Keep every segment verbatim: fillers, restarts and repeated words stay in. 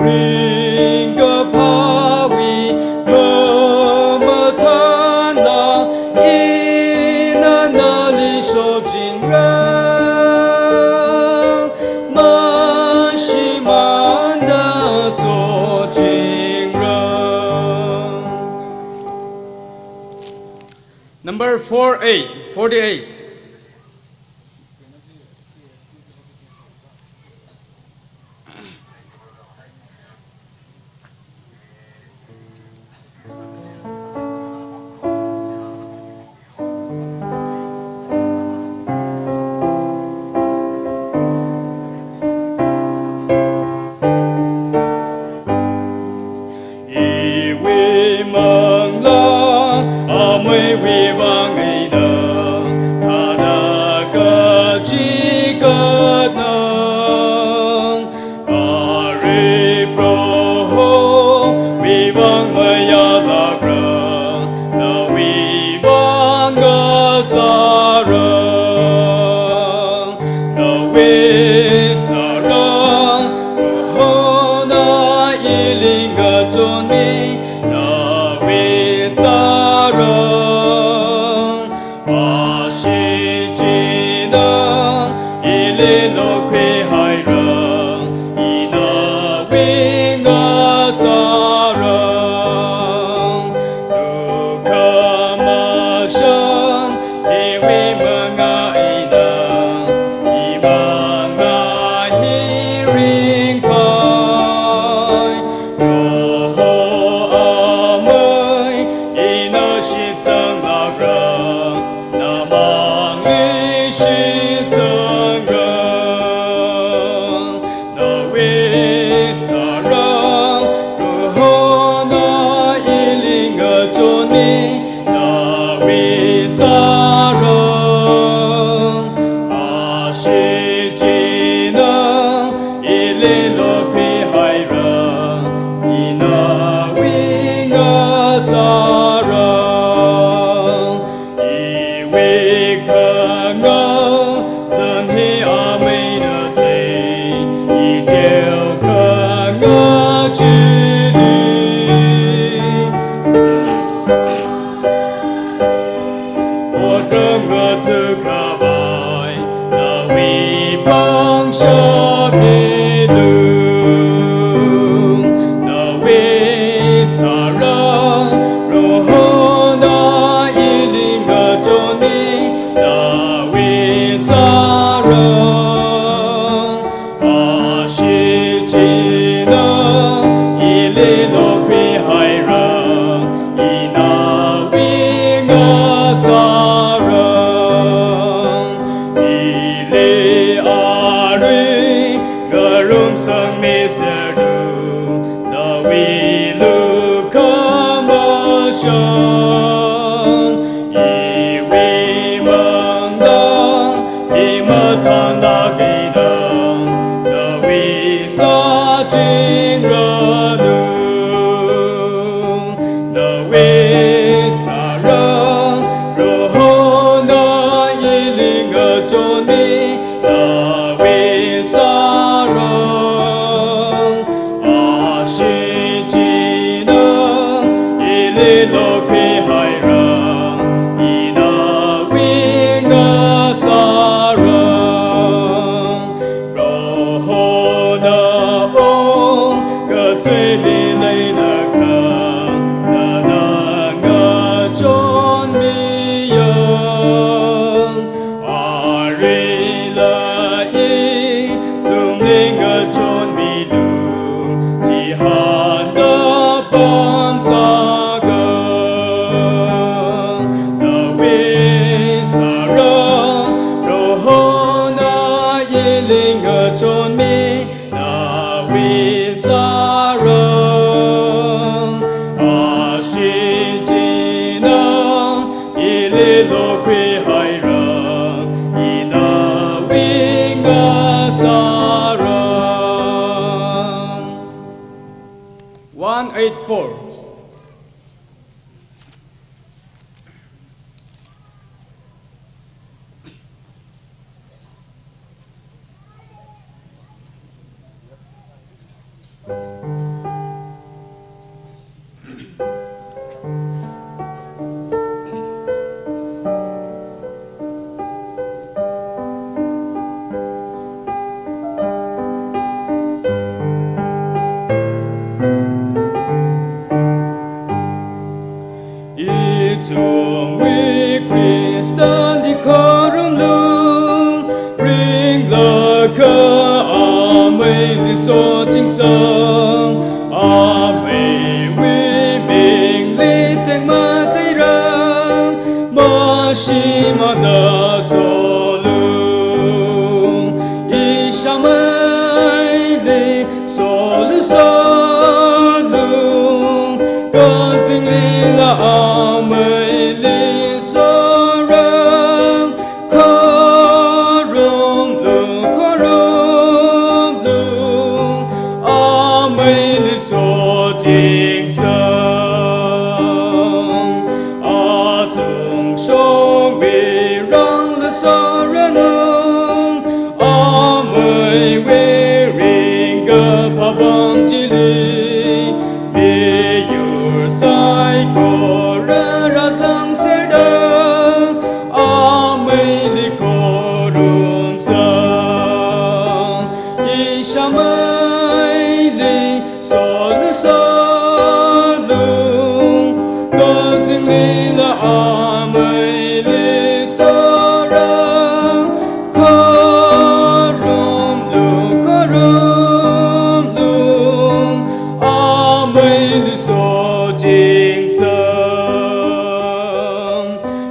Ringkaphāwui khamathānla ina nali shokchingra, mashimānda soching Number four eight, forty-eight. Iwui manglā ameiwui vang eina thāda kachikatna, ari Prohowui vang mayālākra, nawui vang ngasāra. Nawui sāra, Prohona ili ngachonmi, nawui sāra. Ashee china ili lokhuihaira, ina nawui ngasāra. Lukhamashan iwui mangā eina, imangā hi ringphai. Proho amei ina shitsang lākra, namangli shitsangra. Nawui sāra, Prohona ili ngachonmi, nawui sāra. Ashee china ili lokhuihaira, ina nawui ngasāra. Iwui khangazan hi ameina thei, i teo khangachee chili. Otram ngathākhavai nawui pangshap milu. Nawui sāra, Prohona ili ngachonmi, nawui sāra. Ashee china ili lokhuihaira, ina nawui ngasāra. Ili arui ngarumsangmiserlu, nawui lukhamashan. Iwui manglā hi mathānlāk eina, nawui sāchingralu. Nawui sāra, Prohona ili ngachonmi, nawui sāra. Ashee china ili lokhuihaira, ina nawui ngasāra. Prohona okathuili leilakha, nana ngachonmiya. Aruila ithumli ngachonmilu, chihānda pamsāga. Nawui sāra, Prohona ili ngachonmi, nawui sāra. Ashee china ili lokhuihaira, ina nawui ngasāra. One eight four. Ameiwui mingli tengmateirang, mashimānda solu. Ishāmeili solu, solu, kazinglila ameili sorang. Khorumlu, khorumlu, ameili sochingsang. Atungshongwui rangla soranu, ameiwui ringkaphā pam chili. Miyur saikora rāzangserda, ameili khorumsang. Ishāmeili solu, solu, kazinglila ameili sorang. Khorumlu, khorumlu, ameili sochingsang.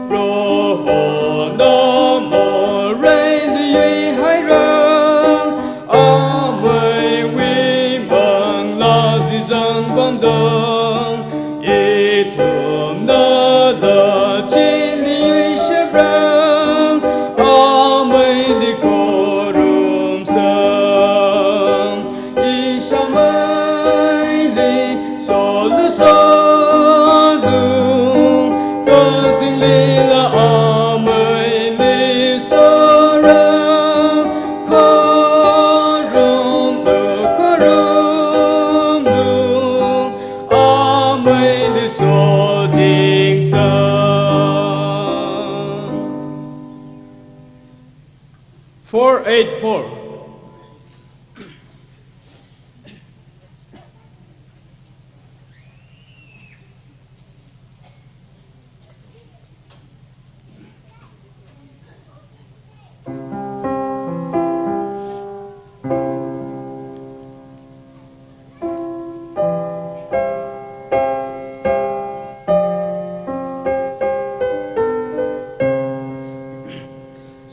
Prohona moreili yuihairang, ameiwui manglā zizang pamda. Ithumnala chili yuishaprang, ameili khorumsang. Ishāmeili solu, solu, kazinglila ameili sorang. Khorumlu, khorumlu, ameili sochingsang. Four eight four.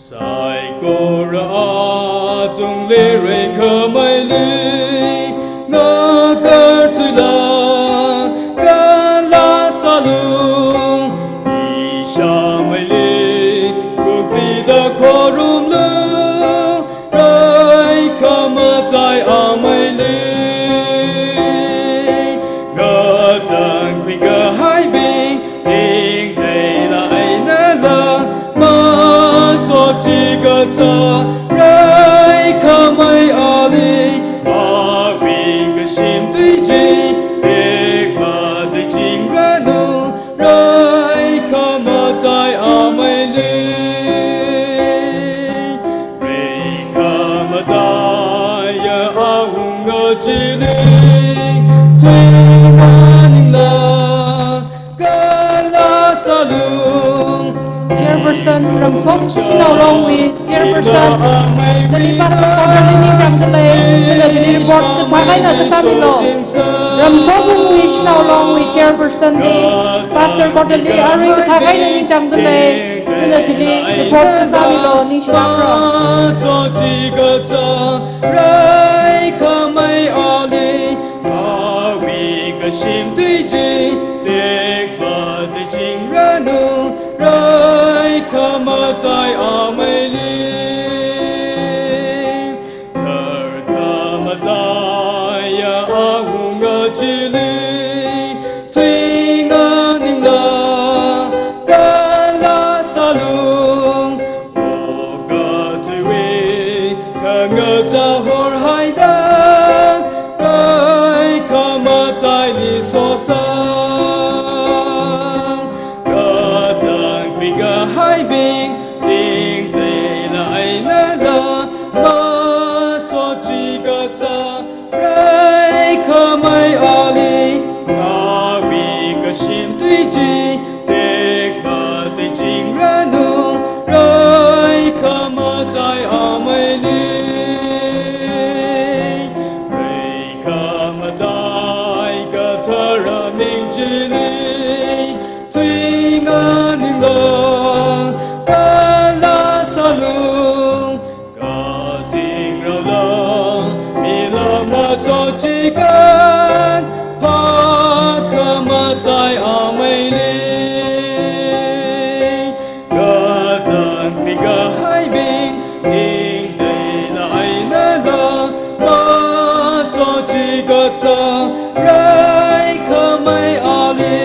Saikora atungli reikhameili ngakarthuila kala sālu. Ishāmeili khuktida khorumlu, reikhamataiya ameili. Ngatangkhui kahaibing tingteila einala, masochikazā reikhamei ali, awui kashim tui chi tekmatei chingranu, reikhamataiya ameili. Reikhamataiya awunga chili, tui nganingla kala sālu. Chairperson Ramsok Shanao Longwui, Chairperson, nali Pastor Quarterly ningchāngda lei, nana chili report kathak eina kasāmilu. Ramsok Longwui, Shanao Longwui Chairperson li, Pastor Quarterly arui kathak eina ningchāngda lei, nana chili report kasāmilu, ningshinao. Masochikazā reikhamei ali, awui kashim tui chi tekmatei chingranu, reikhamataiya ameili. Tharkhamataiya awunga chili, tui nganingla kala sālu. Okathuiwui khangachā horhaida, reikhamataili sosa. chili, tui nganingla, kala salung, kazingrala, milam masochikan, phākamatai ameili. Katang mikahaibing, tingteila einala, masochikatsa, raikhamei ali,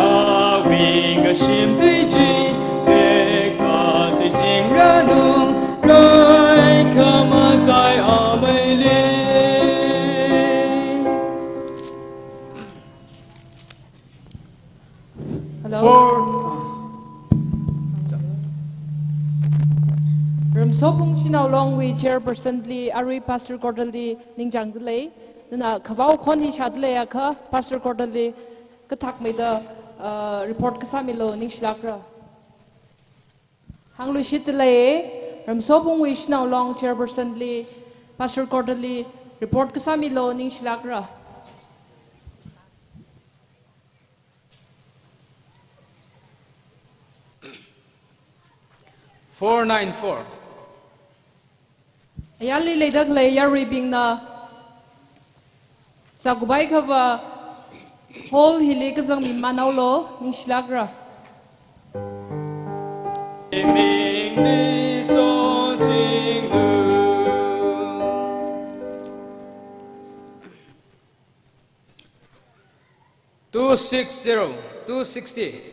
awui kashim tui chi, tekmatui chingranung, raikamatai ameili. Hello. Four. Ramsopung Shanao Long wui chairperson li, arui Pastor Cordell li ningchāngda lei. Nana khavao khon hi shāda leiakha, Pastor Cordell li kathakmeida, uh, report kasāmilu, ningshilākra. Hāngluishitda lei, Ramsopung wui Shanao Long chairperson li, Pastor Cordell li report kasāmilu, ningshilākra. Four nine four. Ayarli leida khalei yaruibingna, sākuphai akhava hall hili kazangmi manaolu, ningshilākra. Mingli sochinglu. Two six zero, two sixty.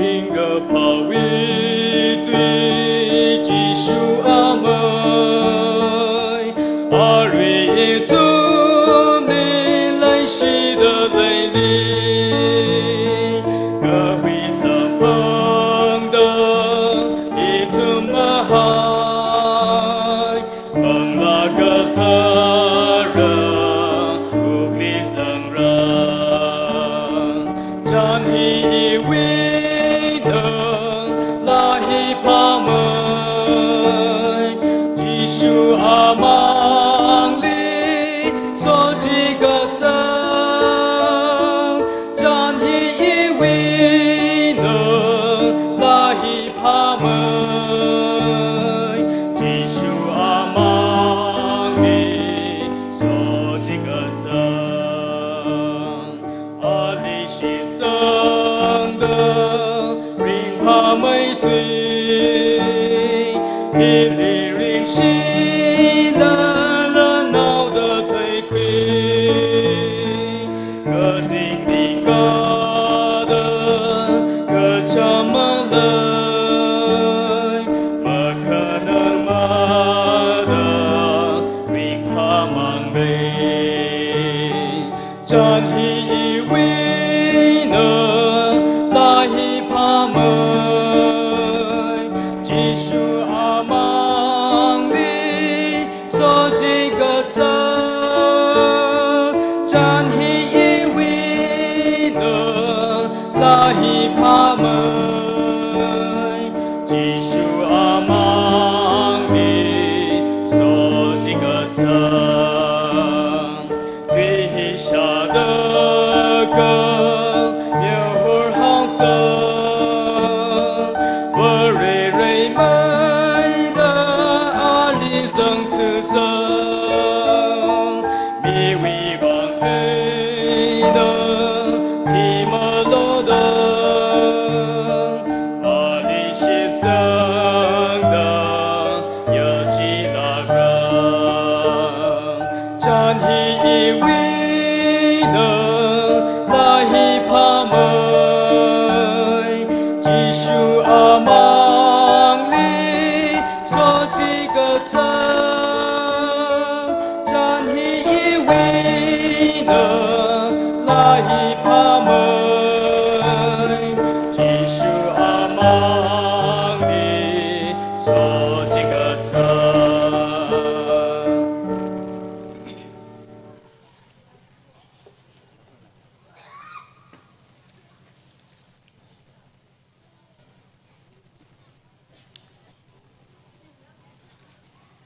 Ringkaphāwui tui Jishu amei, arui ithumli leishida leili, kahui samphangda ithum mahai, Manglā kathara wukli zangra. Chān hi iwuina, laa hi phāmei, Jishu amangli sochikatsa. Chān hi iwuina, laa hi phāmei, Jishu amangli sochikatsa. Ali shitsangda ringphāmeithui, hili ringshilala naoda theikhui. Kazingli kada kacham malei, makhanang mada ringphāmang lei. Chān hi iwuina, laa hi phāmei, Jishu amangli sochikatsa. Chān hi iwuina, laa hi phāmei, Jishu amangli sochikatsa. Tui hi shāda kha mihur hāngsa, Vare reimeida ali zangthusa. Miwui vang eina thimaloda, ali shitsangda yachilākra. Chān hi iwuina, laa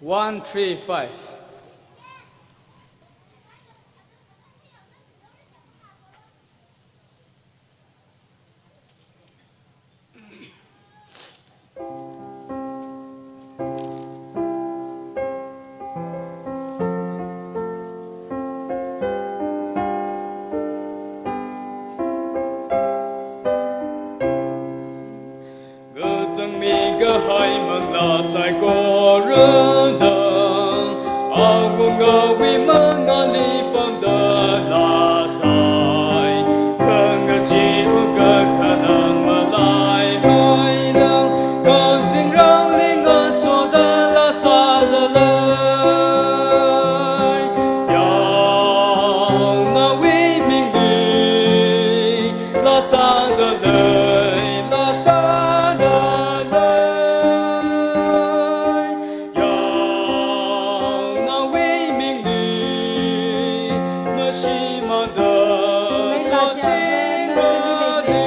One three five. Kachangmi kahai manglā saikorana, awungawui mangāli pamda lāsai. Khangachee kakhanang malaihaina, kazingrangli ngasoda lāsāda lei. Yaonawui mingli lāsāda lei, lāsāda lei. Yaonawui mingli mashimānda soching rāli.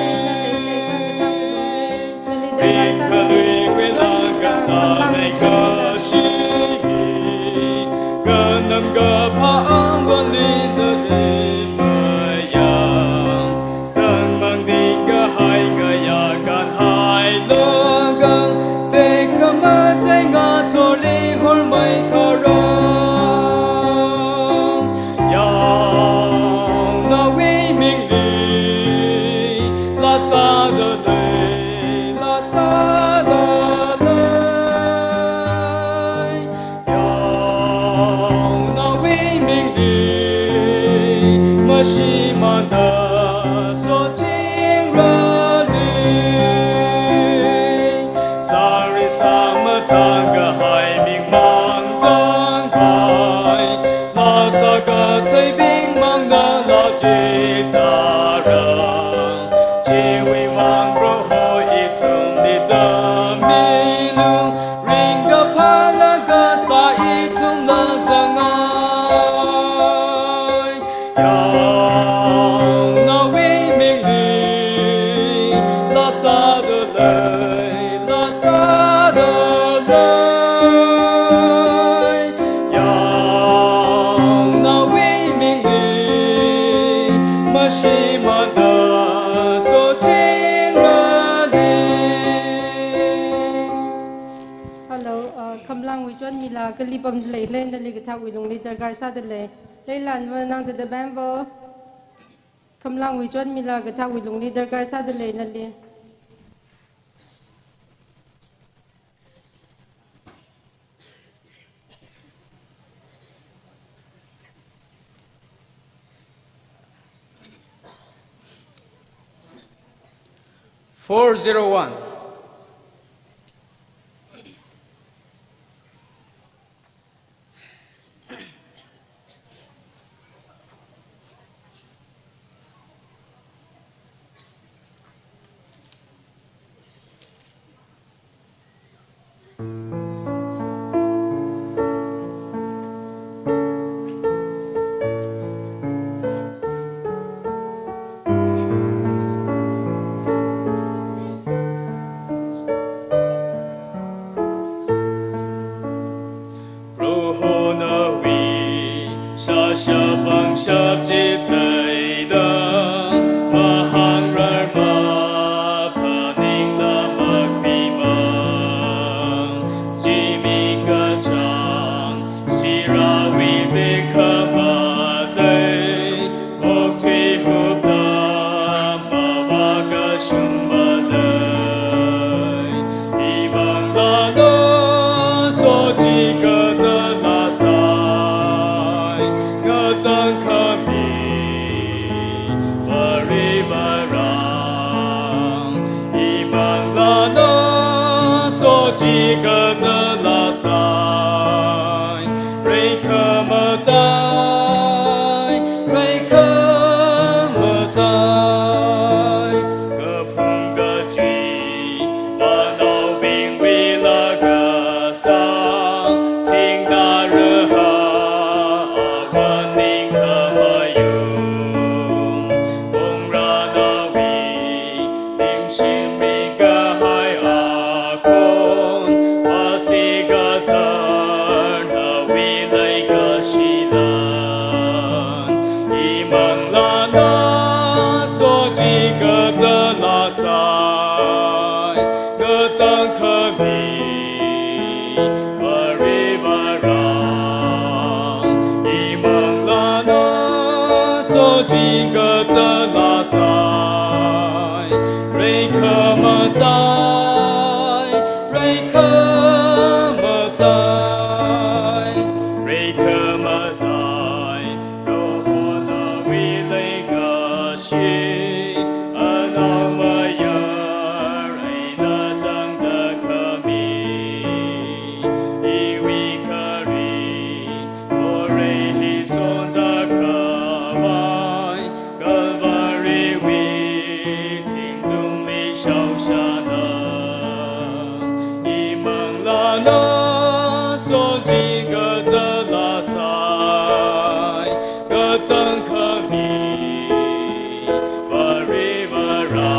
Ringkhaluiwui langkasā leikashi, kanam kaphā awunli nali mayang. Tangmang dingkahai ngayā kanhai lakang, tekhamatei ngathorli hormei kharang. Yaonawui mingli lāsāda lei, lāsāda lei. Yaonawui mingli mashimānda soching rāli. Sāri sāmathang kahai bingmang zangpai, lāsā katheibingmang nala chi sāra. Chiwui vang Proho ithumli tammilu, ringkaphā langkasā ithumla zangai. Yaonawui mingli lāsāda lei, lāsāda lei. Yaonawui mingli mashimānda soching rāli. Hello, uh, Khamlangwui chonmila kali pamda leilei, nali kathāwui lungli darkar sāda lei. Leilanva nang zada bambo. Khamlangwui chonmila kathāwui lungli darkar sāda lei nali. Four zero one. Proho nawui sāshap pangshap chitheida, mahāngrarma phaningla makhuimang. Zimik kachāng sirāwui tekhamatei, okthui hupta mavākashung malei. Imanglāna sochikata lāsai, ngatangkhami varivarāng. Imanglāna sochikata lāsai, reikhamatei, reikhamatei, kaphung kachi, manaobingwui lakasā, thingnā rahā, awan ningkhamayung, wungrānawui ningshim ringkahai akhon, Katalāsai, reikhamatei, reikhamatei, reikhamatei, Prohona vili leikashi, anaomayara eina tangda khami, iwui kharing morei hi sonda khavai, Kalvariwui thingtungli shaoshana, imanglāna sochi katalāsai, katang khami Varivarā,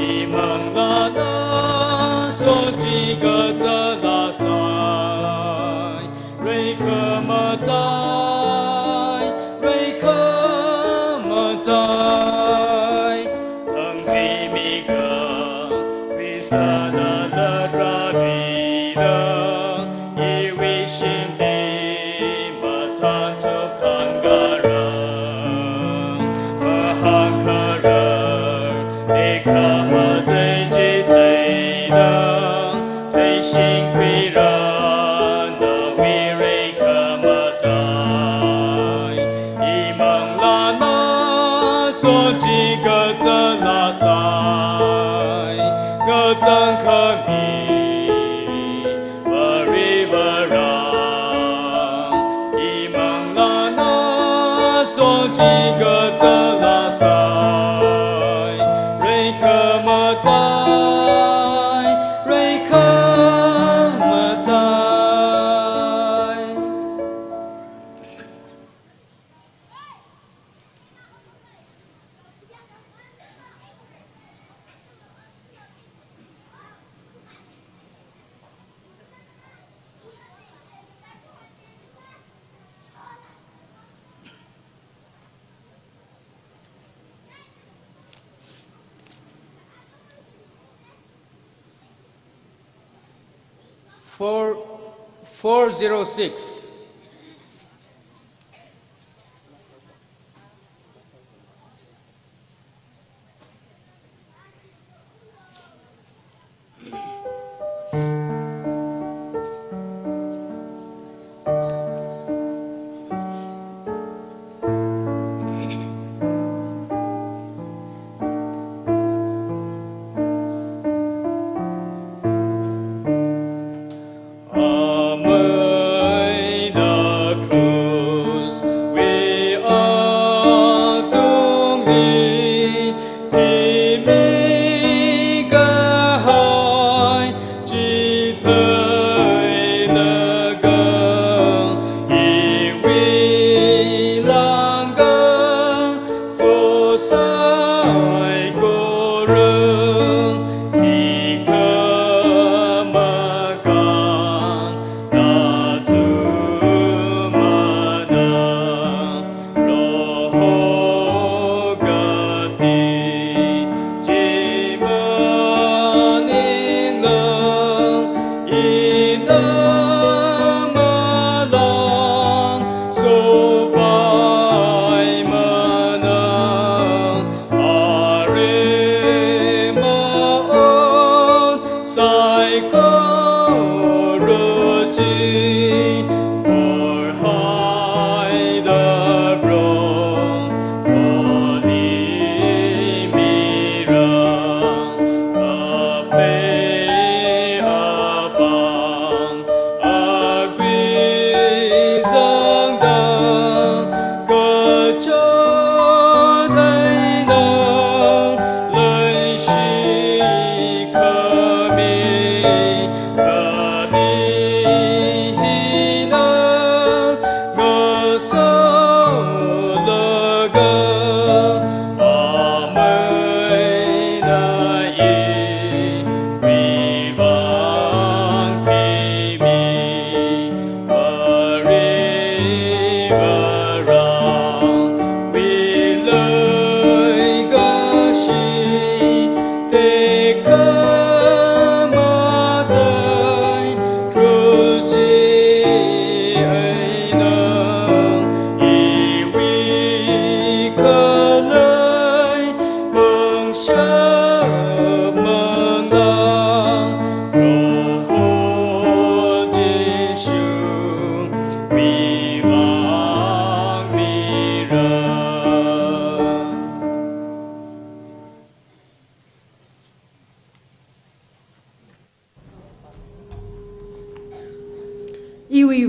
imanglāna sochi katalāsai, reikhamatei, reikhamatei, thangzimiga Khristana latrāmida, iwui shimli mathānchuk thangkharang, mahāngkharar tekhamatei chi theida, theishingkhuira nawui reikhamatei, imanglāna sochi katalāsai, katang khami Varivarā, imanglāna sochi katalāsai, reikhamatei, reikhamatei. Four, four zero six.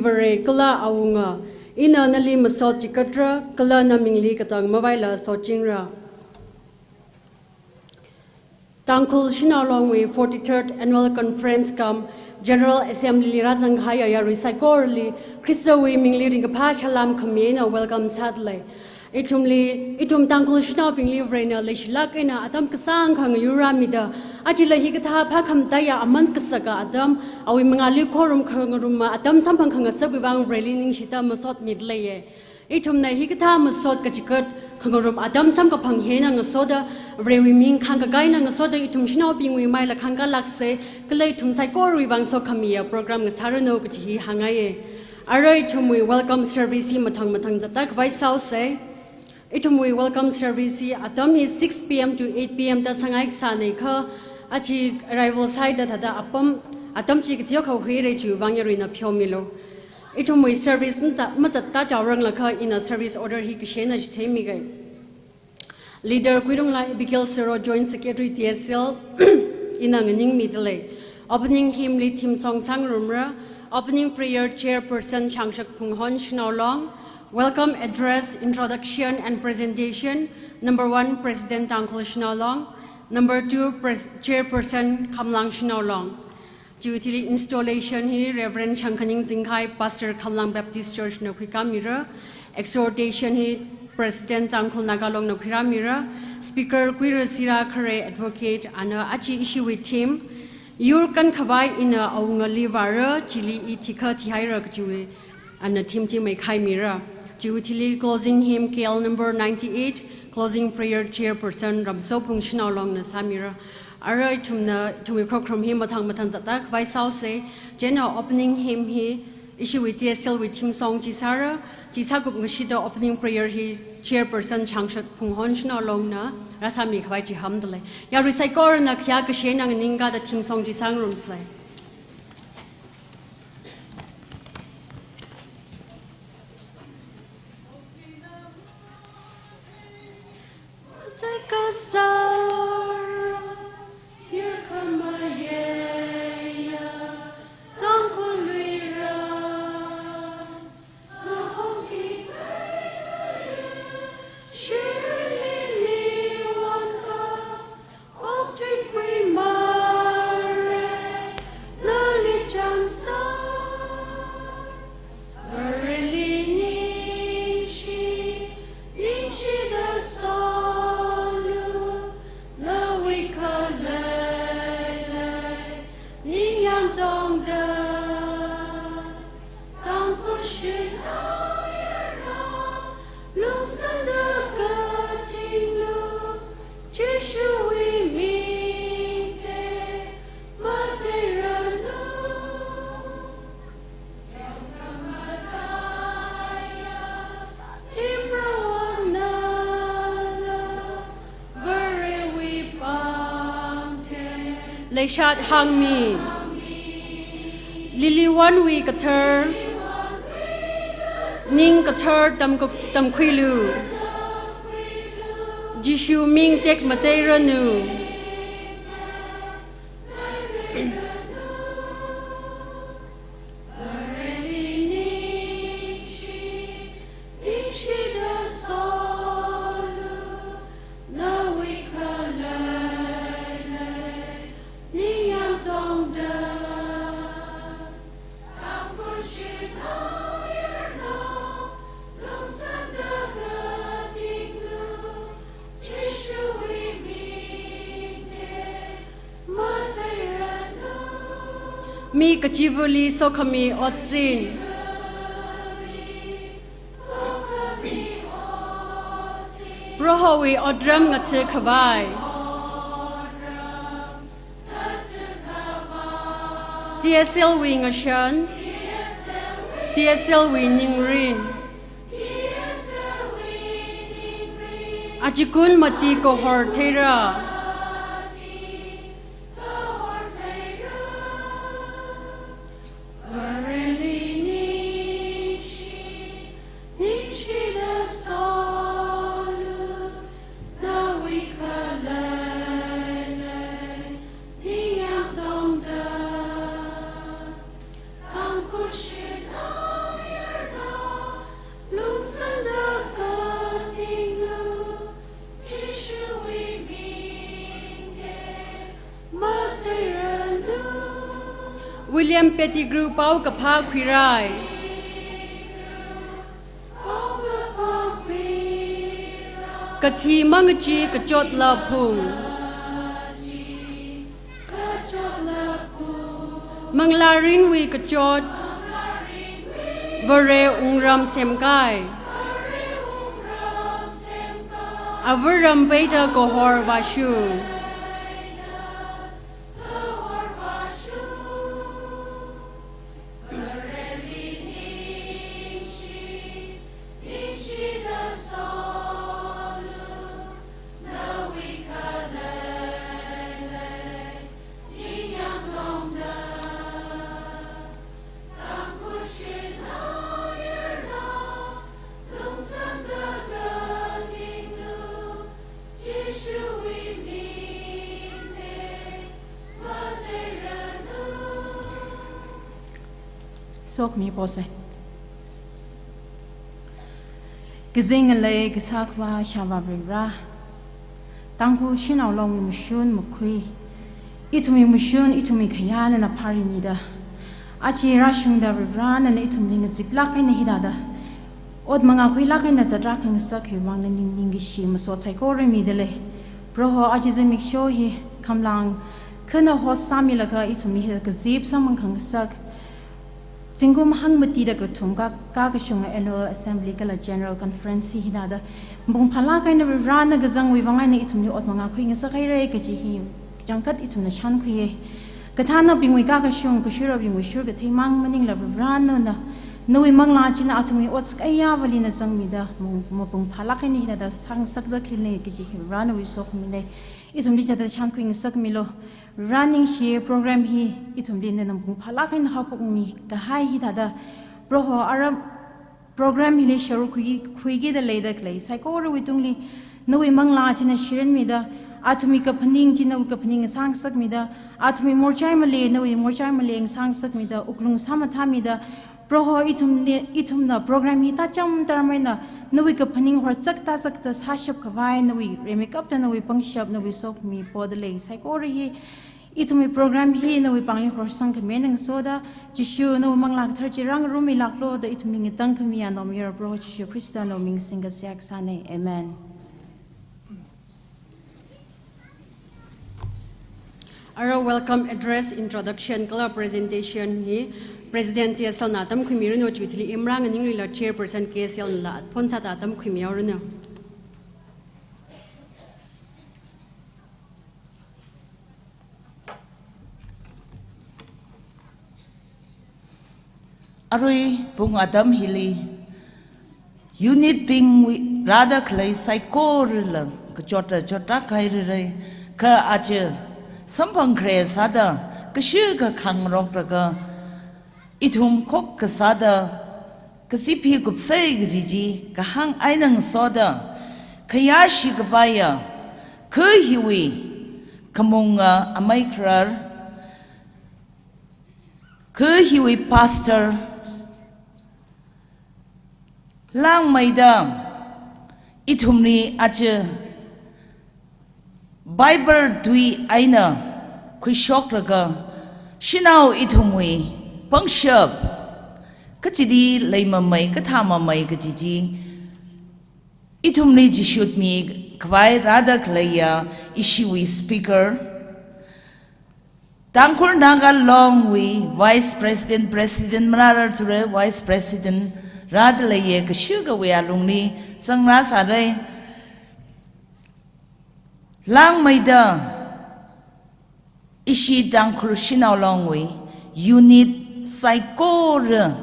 Vare kala awunga, ina nali masot chikatra, kala namingli katang mavaila sotchingra. Tangkhul Shanao Long wui forty-third Annual Conference cum General Assembly li rāzangkahai yarui saikorali Khristawui mingli ringkaphā salam khami eina welcome sādalei. Ithumli, ithum Tangkhul shanaobingli Varena leishilāk eina atam kasāngkha ngayurrāmida, ajala hikathā phākhamataiya aman kasaka atam, awui mangāli khorum khangaruma atam samphang khangasakwui vang Vareli ningshida masot midaleiye. Ithumna hikathā masot kachigat khangarum atam samkaphang hi eina ngasoda, Varewui ming khāngkakā eina ngasoda ithum shanaobingwui maila khāngkālāksa, kala ithum saikorawui vang sokhamiya program ngasāranu kachi hi hāngngaiye. Arui ithumwui welcome service hi mathang mathang zatda khavai sāuse. Ithumwui welcome service hi atam hi six P M to eight P M da sāngai kasānei kha, aja arrival sāhaida thāda apam, atam chi kateokha huire chiwui vang yaruina pheomilu. Ithumwui service mata, mazatda chaoranglakha ina service order hi kashe eina chitheimiga. Leader Kuirunglai Abigail Sero, Joint Secretary T S L, ina nganingmidalei. Opening hymn li theme song sāngarumra, opening prayer chairperson Changshak Phunghon Shanao Long, welcome address, introduction and presentation, number one President Tangkhul Shanao Long, number two Pres-, Chairperson Khamlang Shanao Long. Chiwui thili installation hi Reverend Shangkhaning Zingkhai, Pastor Khamlang Baptist Church na khuikāmira. Exhortation hi President Tangkhul Naga Long na khuirāmira. Speaker Kuirasira Khare Advocate, ana aja ishiwui theme, Yur kankhavai ina awungali vāra, chili i thikha thihaira kachiwui ana theme chi maikhaimira. Chiwui thili closing hymn K L number ninety-eight, closing prayer chairperson Ramsophung Shanao Long na sāmira. Arui ithumna, ithumwui program hi mathang mathang zatda khavai sāuse, chieina opening hymn hi ishiwui T S L wui theme song chi sāra, chi sākup ngashida opening prayer hi chairperson Changshak Phunghon Shanao Long na rāsāmi khavai chihāmdalei. Yarui saikorana khayā kashe eina nganingkada theme song chi sāngarumsei. Leishat hāngmi. Lily One wui kathar, ning kathar tam, tamkhuilu. Jishu ming tekmateiranu. Mi kachivali sokhami otsin. Prohowui otram ngatha khavai. T S L wui ngashan, T S L wui ningrin. Achikun mati kahor theira. William Pettigrew pao kaphā khuirai. Kathi mangachee kachotla phung. Manglā mirinwui kachot, Vare wungram semkai. Avāram peida kahor vāshung. Sokhami pose. Kazing ngalei kasā khavā shāvā Varivara. Tangkhul Shanao Long wui mashun makhui, ithumwui mashun, ithumwui khayā nana phārimida, aja rāshungda Varivara nana ithumli ngaziplāk eina hithāda ot mangā khuilāk eina zatra khangasak hiwui vang ningli ningkashi masot saikora mida lei. Proho, aja zimiksho hi khamlang khana host sāmilaga ithumli hithāda kazip sāmang khangasak, zingkum hangmatida kathum ka, kakashunga Annual Assembly kala General Conference hi hithāda mapung phālāk eina Varivara na kazangwui vang eina ithumli ot mangā khuingasak haira kaji hi kachangkhat ithumna shānkhuiya. Kathānabingwui kakashung, kashuirabingwui shur kathei mang maningla Varivara nana, nawui manglā china athumwui ot sakayāvali na zangmida, mapung, mapung phālāk eina hithāda sāngasakda khalei kaji hi Varivara nawui sokhami lei. Ithumli chithāda shānkhuingasakmilu. Varivara ningshi, program hi ithumli nana mapung phālāk eina haophokmi kahai hithāda, Proho, aram program hili sharuk khui, khuikida leida khalei saikorawui tungli nawui manglā china shirinmida, athumwui kaphaning chi nawui kaphaning sāngasakmida, athumwui morchai malei nawui morchai malei sāngasakmida, wuklung sāmathāmida, Proho, ithumli, ithumna program hi tācham tāram eina nawui kaphaning horzak tāzakta sāshap khavai, nawui rimeikapta nawui pangshap, nawui sokhami poda lei saikora hi, ithumwui program hi nawui pāngli horsang khami eina ngasoda, Jishu nawui Manglā Kathara chi rāngarumilāklu da ithumli ngatangkhami anomyara Proho Jishu Khrista nawui ming singda seihā kasāna. Amen. Aro welcome address, introduction kala presentation hi President T S L na tamkhuimiranu, chithili Imrang Ningluila Chairperson K S L nala phon sāda tamkhuimihaoranu. Arui pung atam hili unit bingwui rāda khalei saikorala kachot kachot rākahai rārai, kha aja samphang khare sāda, kashi kakhang rokraga, ithum khokkha sāda kazip hi kupsei kaji chi kahāng eina ngasoda, khayāshi kapaiya, kha hiwui khamunga amei kharar, kha hiwui pastor, langmeida ithumli aja Bible tui eina khuishoklaga, shanao ithumwui pangshap kachili leimamei, kathāmamei kaji chi ithumli chishutmi khavai rāda khaleiya ishiwui speaker, Tangkhul Naga Long wui Vice President, President marārar thura, Vice President rāda leiya, kashikawui alungli sangrā sārai. Langmeida ishi Tangkhul Shanao Long wui unit saikora,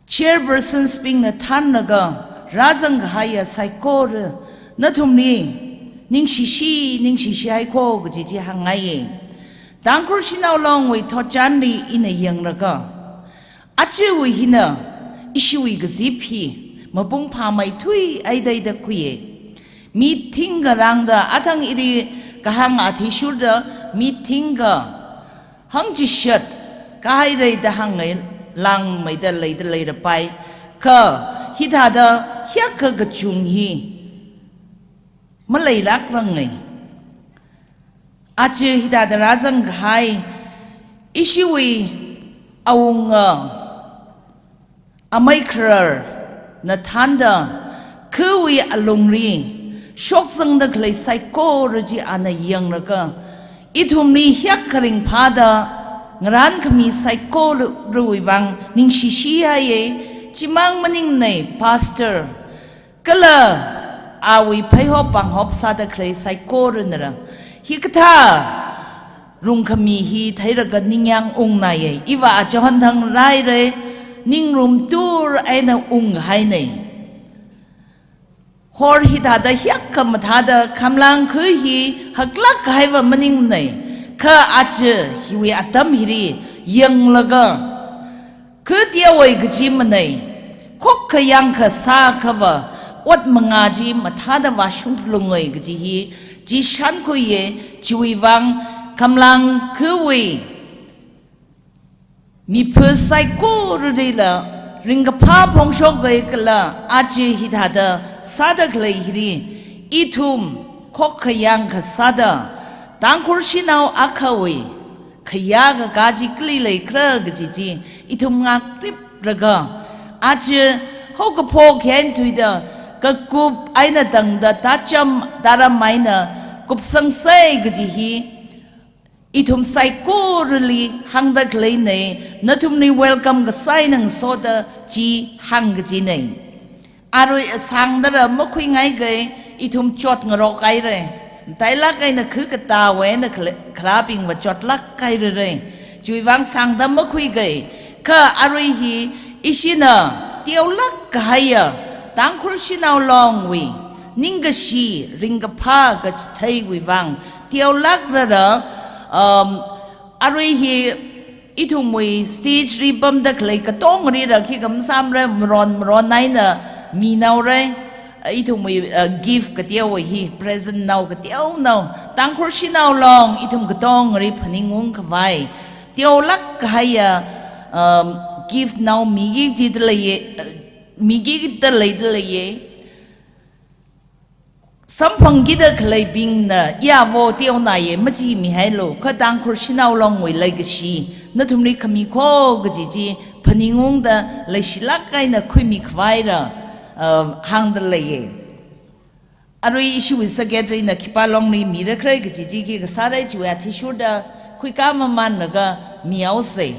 chairpersons bingna thānlaga rāzang kahaiya saikora, nathumli ningshishi, ningshishi haiko kaji chi hāngngaiya. Tangkhul Shanao Long wui thotchanli ina yanglaga, ajawui hina ishiwui kazip hi mapung phāmeithui eida eida khuiya. Mi thingkha rāngda, athang ili kahāng athishurda, mi thingkha hāngchishat kahai leida hāngngai, langmeida leida leirapai. Kha hithāda hiyākha kachung hi maleilākrangai. Aja hithāda rāzang kahai Ishiwui awunga, amei khararna thānda, khawui alungli shokzangda khalei saikora chi ana yanglaga, ithumli hiyākha ringphāda ngarānkhami saikorawui vang ningshishi haiye. Chimang maningne, Pastor kala awui pheihop panghop sāda khalei saikoranala hikathā rungkhami hi theilaga ningyāng ungnaiye. Iva achon thang raire, ningrum tur eina unghaine. Hor hithāda hiyākha mathāda khamlang kha hi haklāk haiva maningne. Kha aja hiwui atam hili yanglaga, kha teowui kaji manei, khokkha yangkha sākhava ot mangā chi mathāda vāshung phalunge kaji hi chi shānkhuiye. Chiwui vang khamlang khawui mipha saikoralila ringkaphā phongshoke kala aja hithāda sāda khalei hili ithum khokkha yangkha sāda Tangkhul shanao akhawui khayā kakā chi kali leikhala kaji chi ithum ngakriplaga, aja haokaphok eina thuida kakup eina tangda tācham tāram eina kupsangse kaji hi ithum saikorali hāngda khaleine. Nathumli welcome kasā eina ngasoda chi hāng kajine. Arui sāngdala makhuingaike, ithum chotngarok haire. Matailāk eina kha katāwui eina khala-, kharābingva chotlāk hairere. Chiwui vang sāngda makhuike. Kha arui hi ishina teolāk kahaiya Tangkhul Shanao Longwui ningkashi ringkaphā kachitheiwui vang teolākrara, um, arui hi ithumwui stage li pamda khalei katongali rakhi kamsāmre, maron maron eina minaore. Ithumwui, uh, gift kateowui hi, present nao kateonao, Tangkhul Shanao Long ithum katongali phaningung khavai teolāk kahaiya, um, gift nao miki jida leiye, uh, mikida leida leiye. Samphangkida khaleibingna, "Iyavo teonaiye, machimihailu, kha Tangkhul Shanao Longwui leikashi nathumli khami kho," kaji chi phaningungda leishilāk eina khuimi khavaira, uh, hāngda leiye. Arui ishiwui secretary na khipā longli mira khare kaji chi khi kasāra chiwui athishurda khuikā mamanlaga mihaose.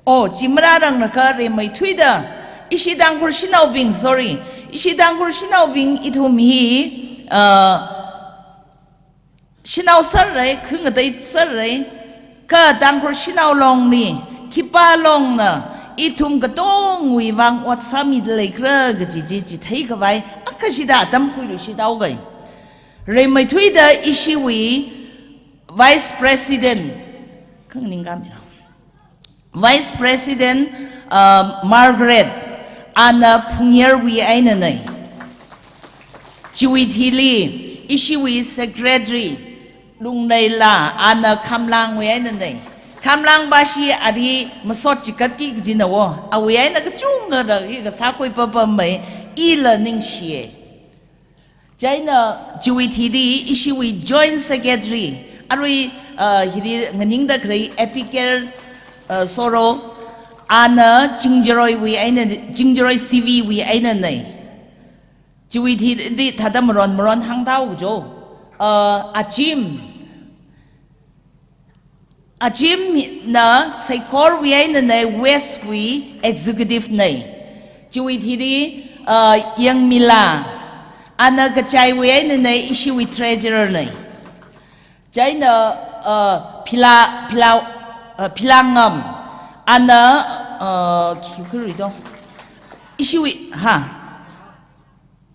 Oh, chi marāranglakha rimeithuida, ishi Tangkhul shanaobing, sorry, ishi Tangkhul shanaobing ithum hi, uh, shanao sāre, khangatei sāre, kha Tangkhul Shanao Longli khipā longna ithum katongwui vang ot sāmida leikhala kaji chi chithei khavai akha shida atam khuiluishit haoke. Rimeithuida ishiwui Vice President, khanganing kami rao. Vice President, uh, Margaret, ana Phungyarwui einanei. Chiwui thili, ishiwui Secretary, Lungleila, ana Khamlangwui einanei. Khamlang bashi ari masot chikatki kajina wo, awui eina kachungkha raki kasākhui papam mei, ila ningshiye. Chieina chiwui thili ishiwui Joint Secretary, arui, uh, hili nganingda khalei Abigail, uh, Soro, ana Chingjaroiwui eina, Chingjaroi C V wui einanei. Chiwui thili thāda maron maron hāngtao jo. Uh, Achim, Achimna Seikorwui einanei, West wui Executive nei. Chiwui thili, uh, Yangmila, ana Kachaiwui einanei, ishiwui Treasurer nei. Chieina, uh, Phila, Phila, uh, Philangam, ana, uh, khi khuiruido. Ishiwui, ha.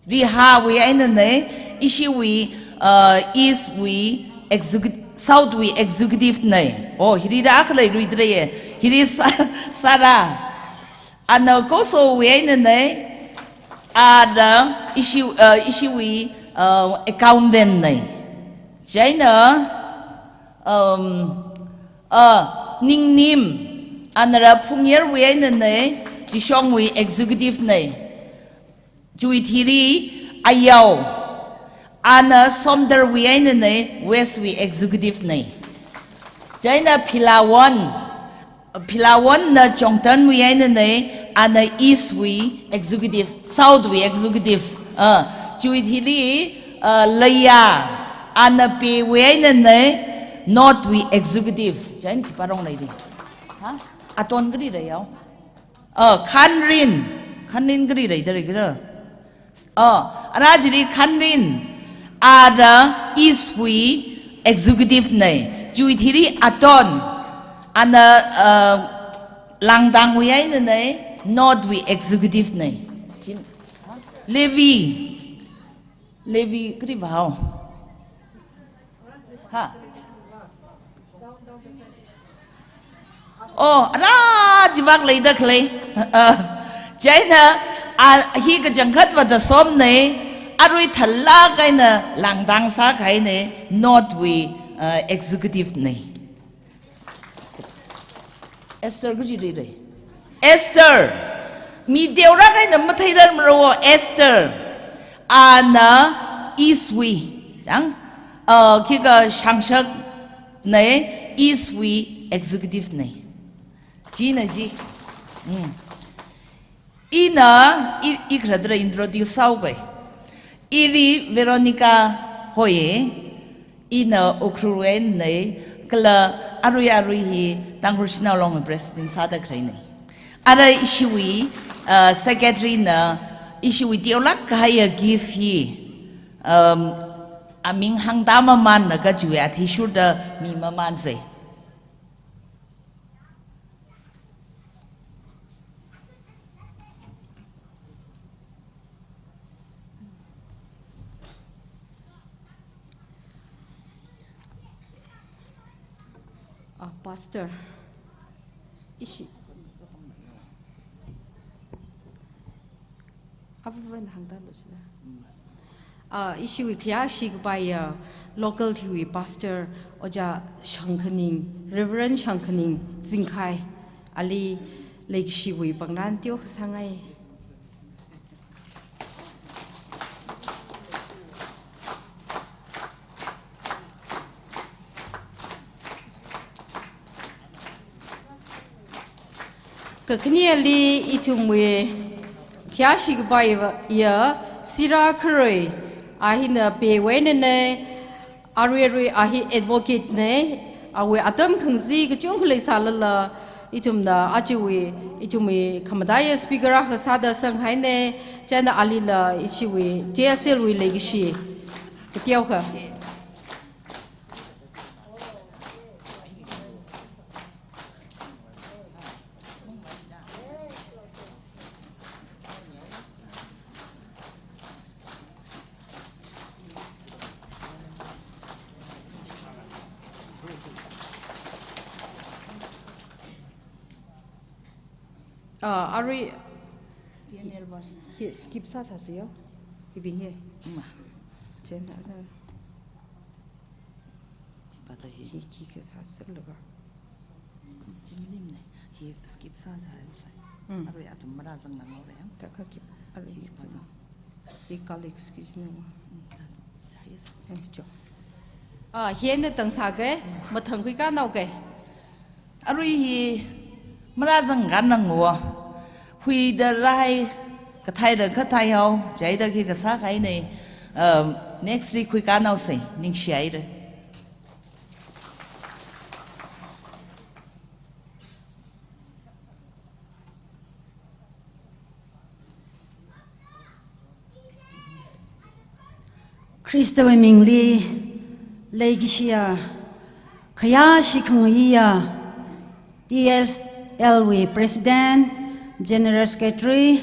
Rihawui einanei, ishiwui, uh, East wui execu-, South wui Executive nei. Oh, hili da akha leiluidalei ye. Hili Sa-, Sarah. Ana Kosowui einanei, ada ishi, uh, ishiwui, uh, Accountant nei. Chieina, um, uh, Ningnim, anara Phungyarwui einanei, Dishongwui Executive nei. Chiwui thili Ayao, ana Somdalwui einanei, West wui Executive nei. Chieina Philawon, Philawonna Chongtanwui einanei, ana East wui executive, South wui executive. Uh, chiwui thili, uh, Leiya, ana Peiwui einanei, North wui executive. Chieina khipā rong leili? Ha? Aton kali rei yao? Uh, Khanrin. Khanrin kali rei da rei kira? Oh, ara chili Khanrin, ara East wui executive nei. Chiwui thili Aton, ana, uh, Langdangwui einanei, North wui executive nei. Chin-, Levi, Levi kali vao? Ha. Oh, ara chivak leida khalei. Ah, chieina, ah, hi kachangkhat vāda somnei, arui thālāk eina Langdang sākahainei, North wui, ah, executive nei. Esther kaji leilei? Esther. Mi teolāk eina matheirarmara wo Esther. Ana East wui. Chang? Ah, khikha Shangshak nei, East wui executive nei. China chi. Mm. Ina, i, i kharā dra introduce sāuke. Ili Veronica Hoye, ina Ukhrul einanei, kala arui arui hi Tangkhul Shanao Long president sāda khaleinei. Ara ishiwui, uh, secretary na ishiwui teolāk kahaiya gift hi, um, aming hāngda mamanlaga chiwui athishurda mi mamansei. Ah, Pastor. Ishi. Avuvan hāngda lo chila. Ah, ishiwui khayāshi kapaiya local thiwui pastor Ojā Shangkhaning, Reverend Shangkhaning Zingkhai, ali leikashiwui pangnan teokha sāngai. Kakhaneli ithumwui khayāshi kapaiya Sira Kharei, a hina Peiwui einanei, arui arui a hi advocate nei, awui atam khangazin kachungkha leisālala, ithumna ajawui, ithumwui khamataiya speaker akha sāda sanghainei, chieina alila ishiwui J S L wui leikashi kateokha. Ah, arui hi skip sāsāsi yo. Hibing hi. Mm. Chieina, ah, hi, hi kasā sālaga. Chimlim nei, hi skip sāsāsei. Mm. Arui athum marāzang nang haora yang. Taka kip, arui hi kip. Hi colleagues ki jino. Mm, ta, ta, yes. Eh, jo. Ah, hi eina tang sāke, mathang khuikānaoke. Arui hi marāzang kanang wo. Huida rai, katheida kathei hao, chieina khi kasā kahainei. Um, next week khuikānaosei, ningshihaira. Khristawui mingli leikashiya, khayāshi khangaiya, T S L wui President, General Secretary,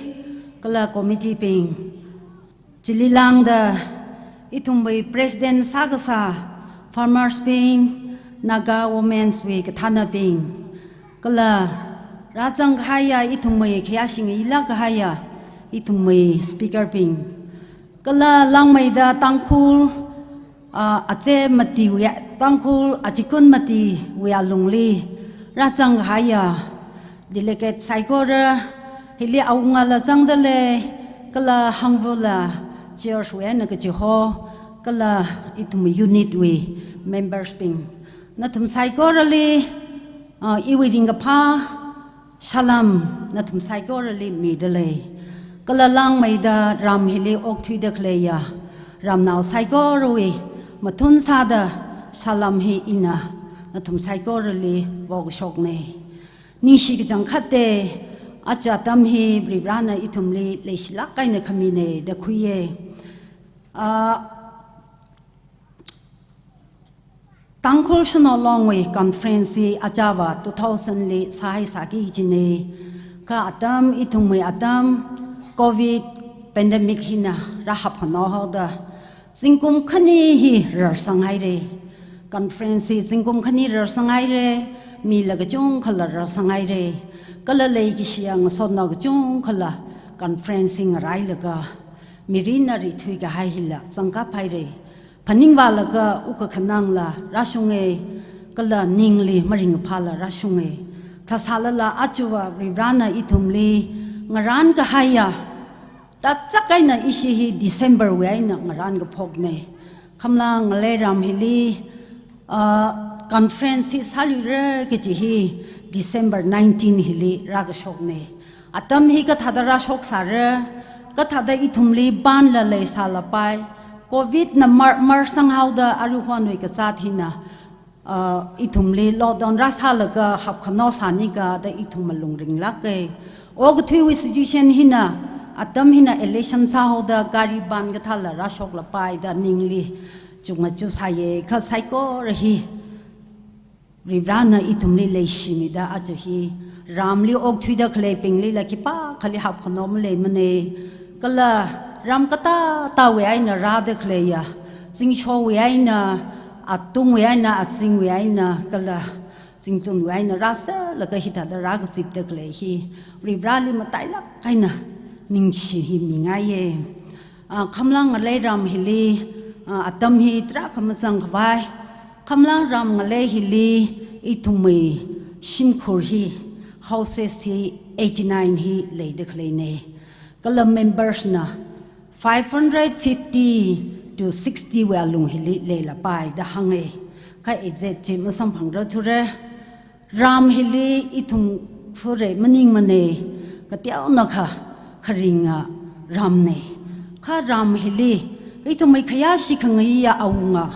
kala committee bing, chili lāngda ithumwui President sākasā farmers bing, Naga Women's wui kathānabing, kala rāzang kahaiya ithumwui khayāshi ngailāk kahaiya ithumwui speaker bing, kala langmeida Tangkhul, ah, ache matiwui, Tangkhul achikun matiwui alungli rāzang kahaiya delegate saikora, hili awungala zangda lei, kala hangvula church wui eina kachiho, kala ithum unit wui members bing. Nathum saikorali Ah, iwui ringkaphā salam nathum saikorali midalei. Kala langmeida ram hili okthuida khaleiya ramnao saikorawui mathun sāda salam hi ina nathum saikorali vokshoknei. Ningshi kachangkhatte, aja atam hi Varivarana ithumli leishilāk eina khaminei da khuiye. Ah, Tangkhul Shanao Longwui conference hi ajava two thousand li sāhai sāki jinei. Kha atam ithumwui atam covid pandemic hina rāhapkhano haoda zingkum khani hi rarsang haire. Conference hi zingkum khani rarsang haire. Mila kachungkhala rarsang haire. Kala leikashiya ngasotnao kachungkhala conference hi ngarailaga mirinna rithui kahai hila zangkap haire. Phaningvālaga wukkhanangla rāshunge, kala ningli maringkaphāla rāshunge. Thāsālala ajava Varivarana ithumli ngarān kahaiya tachak eina ishi hi December wui eina ngarān kaphoknei. Khamlang ngalei ram hili, ah, conference hi sāluira kaji hi December nineteen hili rākashoknei. Atam hi kathāda rāshoksāra, kathāda ithumli banla leisālapai, covid na mar, marsang haoda aruihonwui kazāt hina, ah, ithumli lockdown rāsālaga hapkhano sānika da ithum malung ringlāke. Okathuiwui situation hina, atam hina election sāhaoda gari ban kathāla rāshoklapai da ningli chukmaja sāye. Kha saikora hi Varivarana ithumli leishimida aja hi ramli okthuida khaleibinglila khipākhali hapkhano maleimanei. Kala ram katātāwui eina rāda khaleiya, zingshowui eina, atungwui eina, azingwui eina, kala zingtunwui eina rāserlaga hithāda rākazipda khalei hi Varivarali matailāk eina ningshi hi mingaiye. Ah, Khamlang ngalei ram hili, ah, atam hi tarākha mazangkhavai. Khamlang ram ngalei hili ithumwui shimkhur hi, houses hi eighty-nine hi leida khaleinei. Kala members na five hundred fifty to sixty wui alung hili leilapai da hānge. Kha exact chi masamphangra thura. Ram hili ithum fure maningmanei, kateonakha kharinga ramnei. Kha ram hili ithumwui khayāshi khangaiya awunga,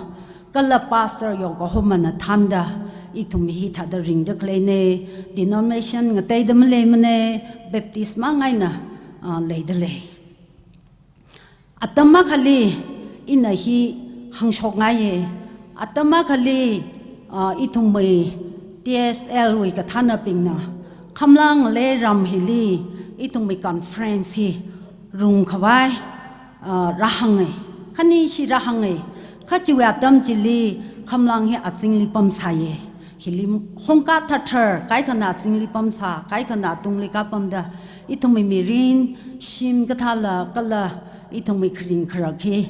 kala Pastor Yokohama na thānda ithum hithāda ringda khaleinei, denomination ngateida maleimanei, Baptist mang eina, ah, leidalei. Atam akhali ina hi hāngshokngaiye. Atam akhali, ah, ithumwui T S L wui kathānabingna Khamlang ngalei ram hili ithumwui conference hi rungkhavai, ah, rāhānge. Khanishi rāhānge. Kha chiwui atam chili Khamlang hi azingli pamsāye. Hili hongkā thathar, kaikhana azingli pamsā, kaikhana atungli kapamda, ithumwui mirin, shim kathāla, kala ithumwui kharing kharak hi,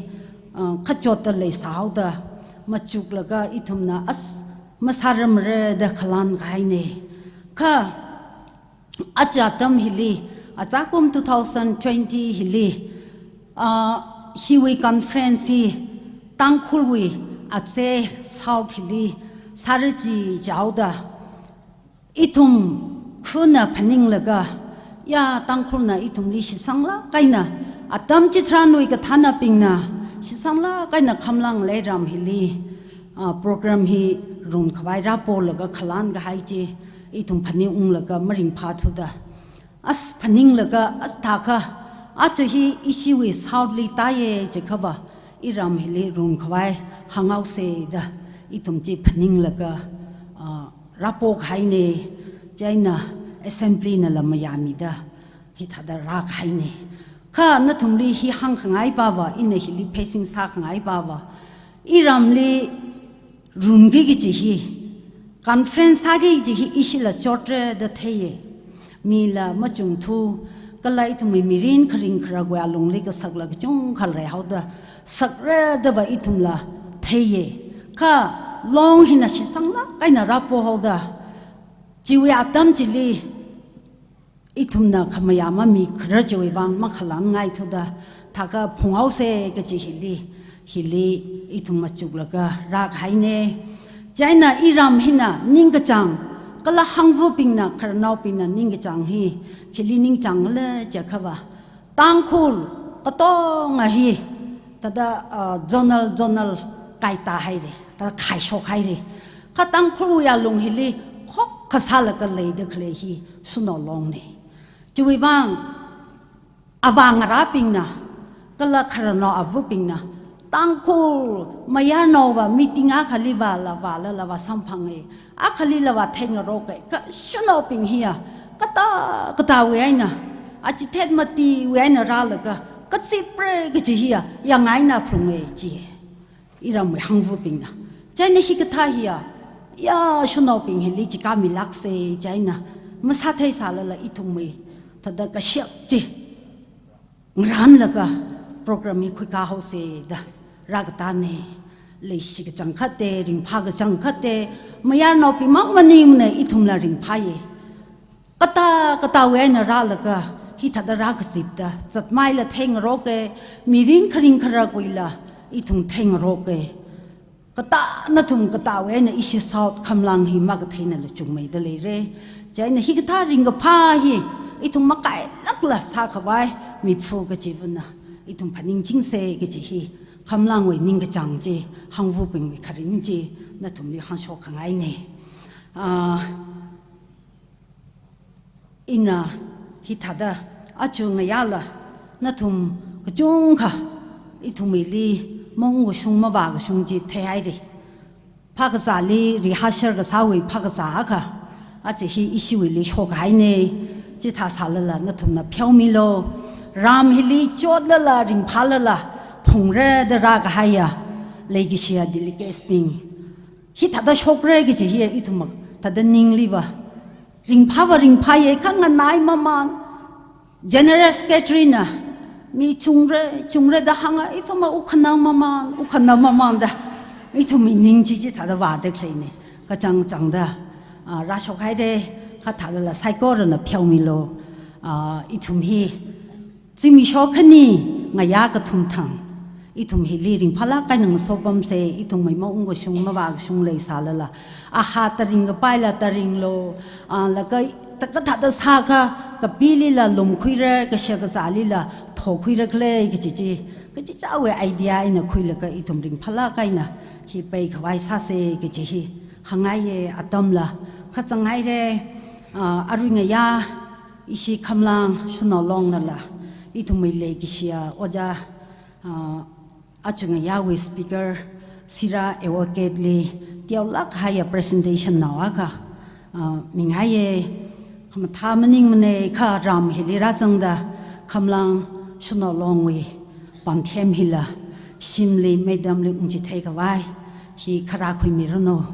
ah, khachotta leisāhaoda, machuklaga ithumna as masāramra da khalān kahainei. Kha aja atam hili, aja kum two thousand twenty hili, ah, hiwui conference hi Tangkhulwui ache South hili sāra chichaoda, ithum khuna phaninglaga, ya Tangkhulna ithumli shisanglāk eina, atam chitharanwui kathānabingna shisanglāk eina Khamlang ngalei ram hili, ah, program hi rungkhavai rāpolaga khalān kahai chi ithum phaningunglaga maringphāthuda, as phaninglaga, as thākha, aja hi ishiwui South li tāye jiakhava, iram hili rungkhavai hānghaose da ithum chi phaninglaga, ah, rāpo kahainei, chieina assembly nala mayāmida hithāda rā kahainei. Kha nathumli hi hāngkhangai pava, ina hili pheisin sākhangai pava, iramli runki kaji hi, conference sāki kaji hi ishila chotra da theiye. Mila machungthu, kala ithumwui mirin kharing kharakwui alungli kasakla kachungkha leihaoda, sakra dava ithumla theiye. Kha long hina shisanglāk eina rāpohaoda, chiwui atam chili ithumna khamayā mamikharar chiwui vang makhalānngaithuda, thākha phunghaose kaji hili, hili ithum machuklaga rā kahainei. Chieina iram hina ningkachāng Kala hangvabingna, khararnaobingna ningkachāng hi, khili ningchāng khala jiakhava, Tangkhul katonga hi, thāda, ah, zonal, zonal kaitā haira, thāda khaishok haira. Kha Tangkhulwui alung hili khokkha sālaga leida khalei hi Shanao Longnei. Chiwui vang, avā ngarābingna, kala khararnao avabingna, Tangkhul mayarnaova meeting akhali vāla, vālala vāsamphanga, akhalila vātheingaroka, kha Shanaobing hiya, katā, katāwui eina, achithet matiwui eina rālaga, kazipra kaji hiya, yangai eina phalunga ji. Iramwui hangvabingna. Chieina hikathā hiya, ya Shanaobing hili chikāmilāksa, chieina masātheisālala ithumwui, thāda kashap chi ngarānlaga program hi khuikāhaosa da rākatāna. Leishi kachangkhata, ringphā kachangkhata, mayarnaobing mang maningmana, ithumla ringphāya. Katā, katāwui eina rālaga, hithāda rākazipda, zatmeila theingaroka, mirin kharing kharakwuila, ithum theingaroka. Katā nathum katāwui eina ishi South Khamlang hi makatheinala chungmeida leira. Chieina hikathā ringkaphā hi, ithum makailākla sākhavai, miphu kachivana, ithum phaningchingsa kaji hi, Khamlangwui ningkachāng chi, hangvabingwui kharing chi, nathumli hāngshok khangaina. Ah, ina hithāda aja ngayāla, nathum kachungkha ithumwuili maung kashung mavā kashung chi theihaira. Phākazāli rehearsal kasāwui phākazā akha, aja hi ishiwuili shokhaina, chithāsālala nathumna pheomilu. Ram hili chotlala, ringphālala, phungra da rākahaiya, leikashiya delegatesbing. Hithāda shokra kaji hiya ithum thāda ningliva. Ringphāva ringphāya, kha nganai mamān. General Secretary na, mi chungra, chungra da hānga, ithumva wukkhanang mamān, wukkhanang mamān da. Ithumwui ning chi chithāda vāda khaleina. Kachāng chāngda, ah, rāshok haira, kha thālala saikorana pheomilu, ah, ithum hi zimiksho khani ngayā kathum thang, ithum hili ringphālāk eina ngasopamsa, ithumwui maung kashung mavā kashung leisālala, aha taring kapaila taringlu, ah, laga ta-, kathāda sākha, kapilila lumkhuira, kashakazālila thokhuira khala kaji chi, kachichāwui idea eina khuilaga ithum ringphālāk eina hi peikhavai sāsa kaji hi hāngngaiya. Atamla kha zanghaira, ah, arui ngayā ishi Khamlang Shanao Longnala, ithumwui leikashiya ojā, ah, aja ngayāwui speaker, Sira Advocate li teolāk kahaiya presentation nao akha, ah, mingaiya. Khamathā maningmana, kha ram hili rāzangda, Khamlang Shanao Longwui pāngthem hila, shimli, madam li ungchitheikhavai hi kharā khuimiranu.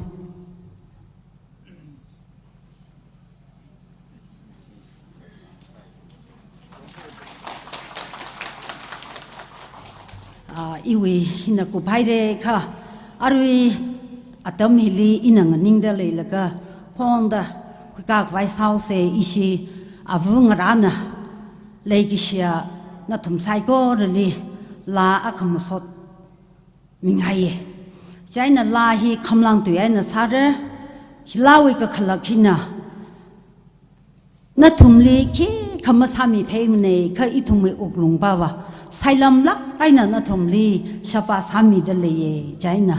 Ah, iwui hina kuphaira kha, arui atam hili ina nganingda leilaga, phongda khuikakhavai sāhaosa, ishi ava ngarāna, leikashiya nathum saikorali laa akha masot mingaiya. Chieina laa hi Khamlang tui eina sāra, hi laawui kakhalat hina, nathumli khikha masāmitheimana, kha ithumwui wuklungpava sailamlāk eina nathumli shapa sāmida leiya. Chieina,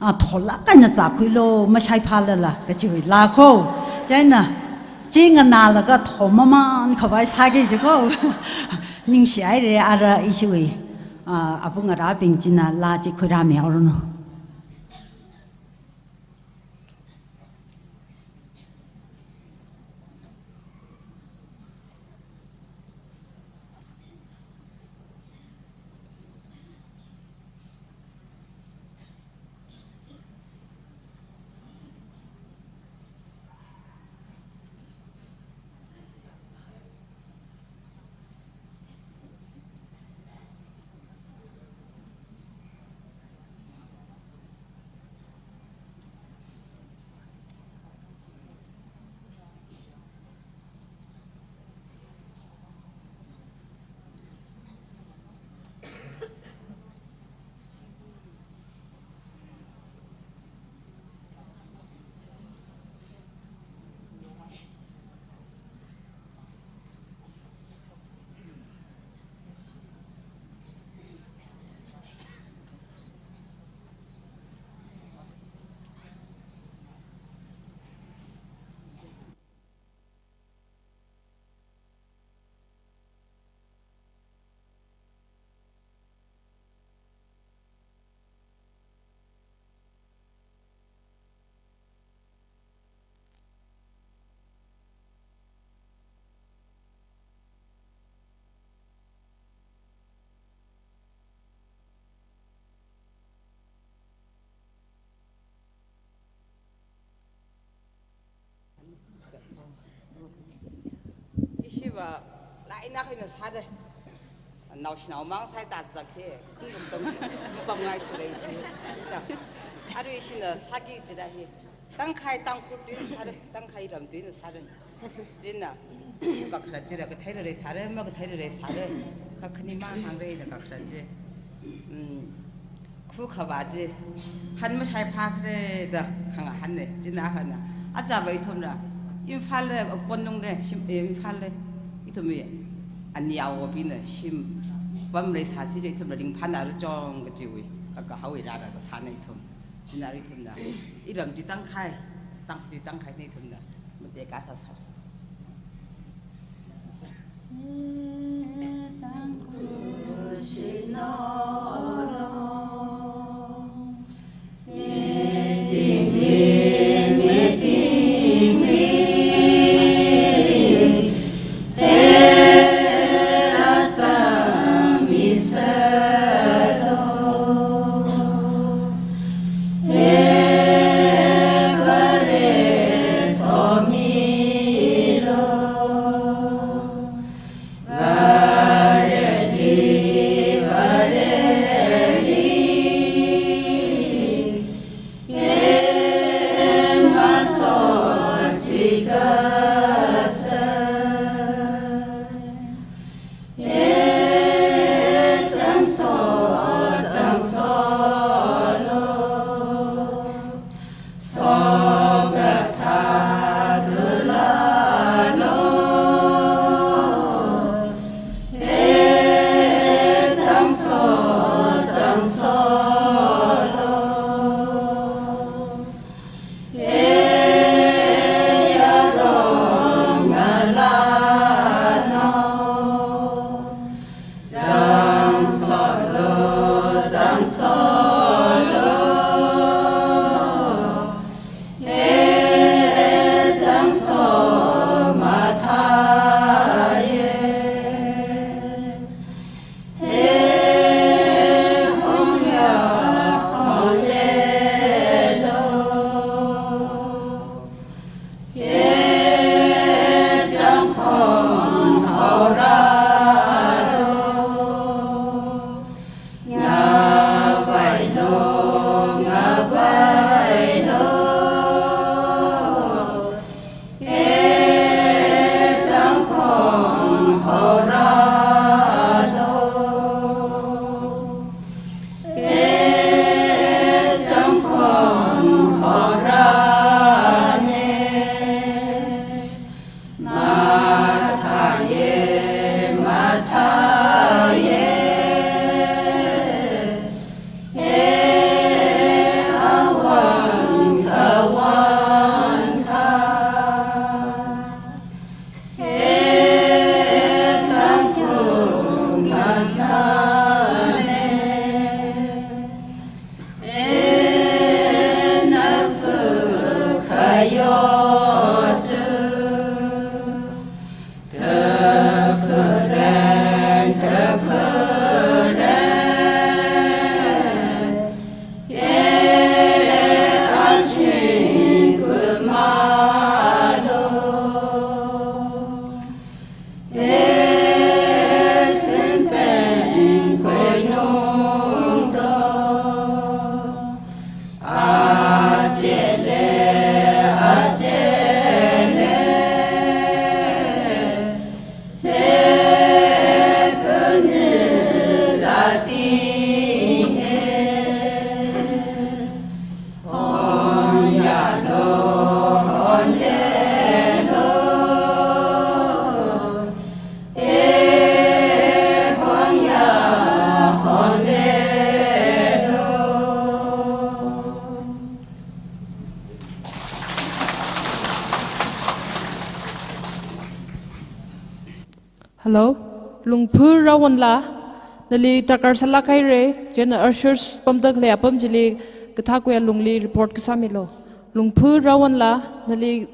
ah, tholāk eina zākhuilu, mashaiphālala, kachiwui laa kho. Chieina, chi nganālaga tho mamānkhavai sāki ji kho. Ningshihaira, ara ishiwui, ah, ava ngarābing china laa chi khuirāmihaoranu. Ba, laina kaina sāra. Naoshinao mang sai ta zak he, khunglum tong, pam ngai chule shi. Arui shina sāki jida he. Tangkhai Tangkhul tuina sāra, Tangkhai ram tuina sāra. China, shim kakhalat jira, kathei rarei sāra, makathei rarei sāra. Kakhani mang hāngra ina kakhalat ji. Mm. Khu khavā chi, han mashai phākhare da khangahānna, china hānna. Achāva ithumna, Imphal le, Konnung le, shim, eh, Imphal le, ithum i, aniao bina, shim, pam rei sāsi je ithumna ringphāna rachong kachiwui, kakahaowui rāra kasāna ithum. China ithumna, iram chi Tangkhai, Tang chi Tangkhai na ithumna, mate ka kasā. Hello, Lungphu Rawanla, nali darkar sālāk haira, chieina ushers pamda khalei apam chili kathākui alungli report kasāmilu. Lungphu Rawanla, nali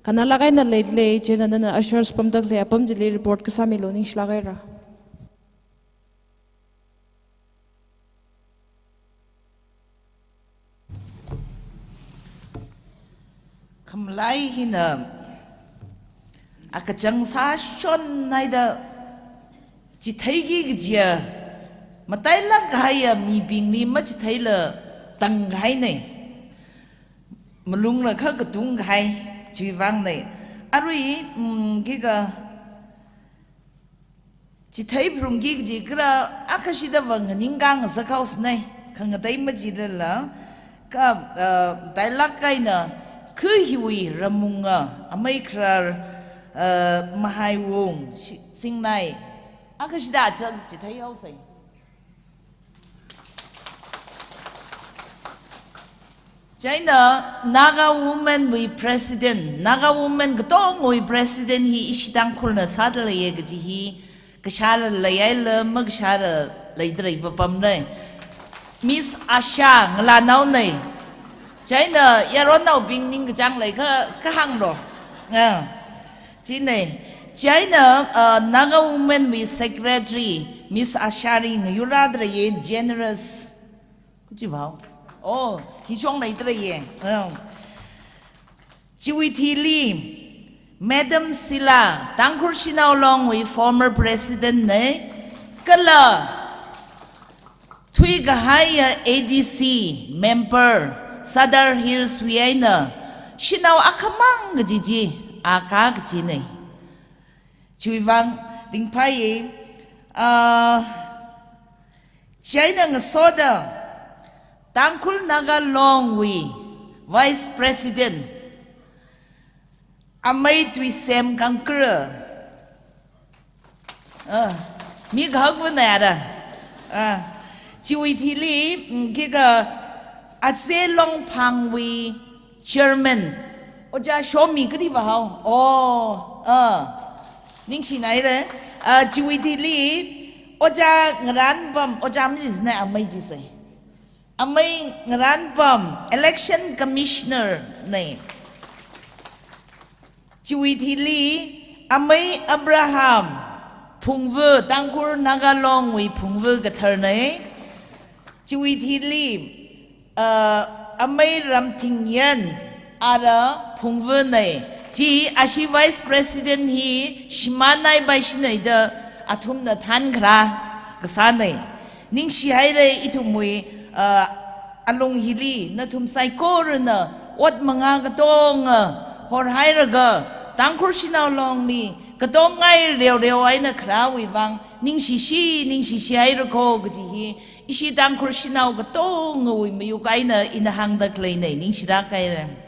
kannalāk eina leilei, chieina nana ushers pamda khalei apam chili report kasāmilu, ningshilāk haira. Khamalai hina akachang sāshon haida chitheiki kajiya, matailāk kahaiya mibingli machitheila tangkahainei. Malungla kha katung kahai, chiwui vāngnei. Arui, mm, khikha, chithei phalungki kaji kala, akha shida vang nganingkang sākhaosanei, khangatei majilala, kha, uh, matailāk eina, kha hiwui ramunga, amei kharar, uh, Mahaiwung, shi-, Singnai, akha shida chang chitheihaosei. Chieina Naga Women wui President, Naga Women katongwui President hi ishi Tangkhulna sāda leiya kaji hi, kashāla leihaila, makashāla leidalei papamnei. Miss Asha ngalānaonei. Chieina yaronnaobing ningkachāng leikha, kahānglu. Ah. Chinei. Chieina, uh, Naga Women wui Secretary, Miss Ashari ngayurāda leiya, generous. Kuchi vao. Oh, hi shong leidalei ye. Um. Chiwui thili, Madam Sila, Tangkhul Shanao Long wui former President nei, kala thuikahaiya A D C member, Sadar Hills wui eina, shanao akhamang kaji chi, akha kajinei. Chiwui vāng ringphāya, ah, chieina ngasoda, Tangkhul Naga Long wui Vice President, Amei Tuisem Kangkara. Ah, mi kahak vānei ara. Ah, chiwui thili, mm, khikha Ase Longphang wui Chairman, Ojā Shomi kali vāhao. Oh, ah. Ningshinaire. Ah, chiwui thili, Ojā Ngaranpam, Ojā majisanei, Amei jisei. Amei Ngaranpam, Election Commissioner nei. Chiwui thili, Amei Abraham, Phungvu, Tangkhul Naga Long wui Phungvu kathar nei. Chiwui thili, uh, Amei Ramthingyan, ara Phungvu nei. Chi ashi Vice President hi shimānai baishinei da athumna thankharā kasānei. Ningshihaire ithumwui, uh, alung hili nathum saikorana ot mangā katonga horhailaga Tangkhul Shanao Longli katongai reoreo eina kharāwui vāng ningshishi, ningshishihaira kho kaji hi ishi Tangkhul Shanao katongawui mayuk eina ina hāngda khaleinei, ningshilāk haire.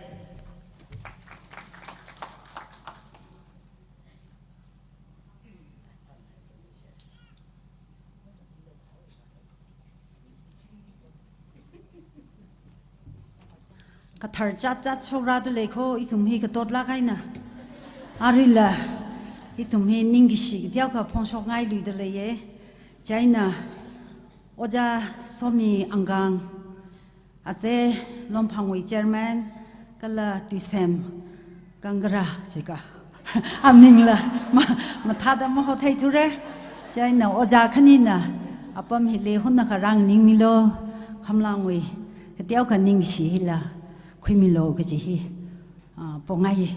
Kathar chat chat shokrada lei kho, ithum hi katotlāk eina. Aruila, ithum hi ningkashi kateokha phongshokngailuida leiye. Chieina, Ojā Shomi Angkang, Ase Longphangwui Chairman, kala Tuisem Kangkara, sika. Amingla, ma, mathāda mahotheithure. Chieina Ojā khanina, apam hili hunakha rānganingmilu, Khamlangwui kateokha ningshi hila khuimilu kaji hi, ah, pongaiye.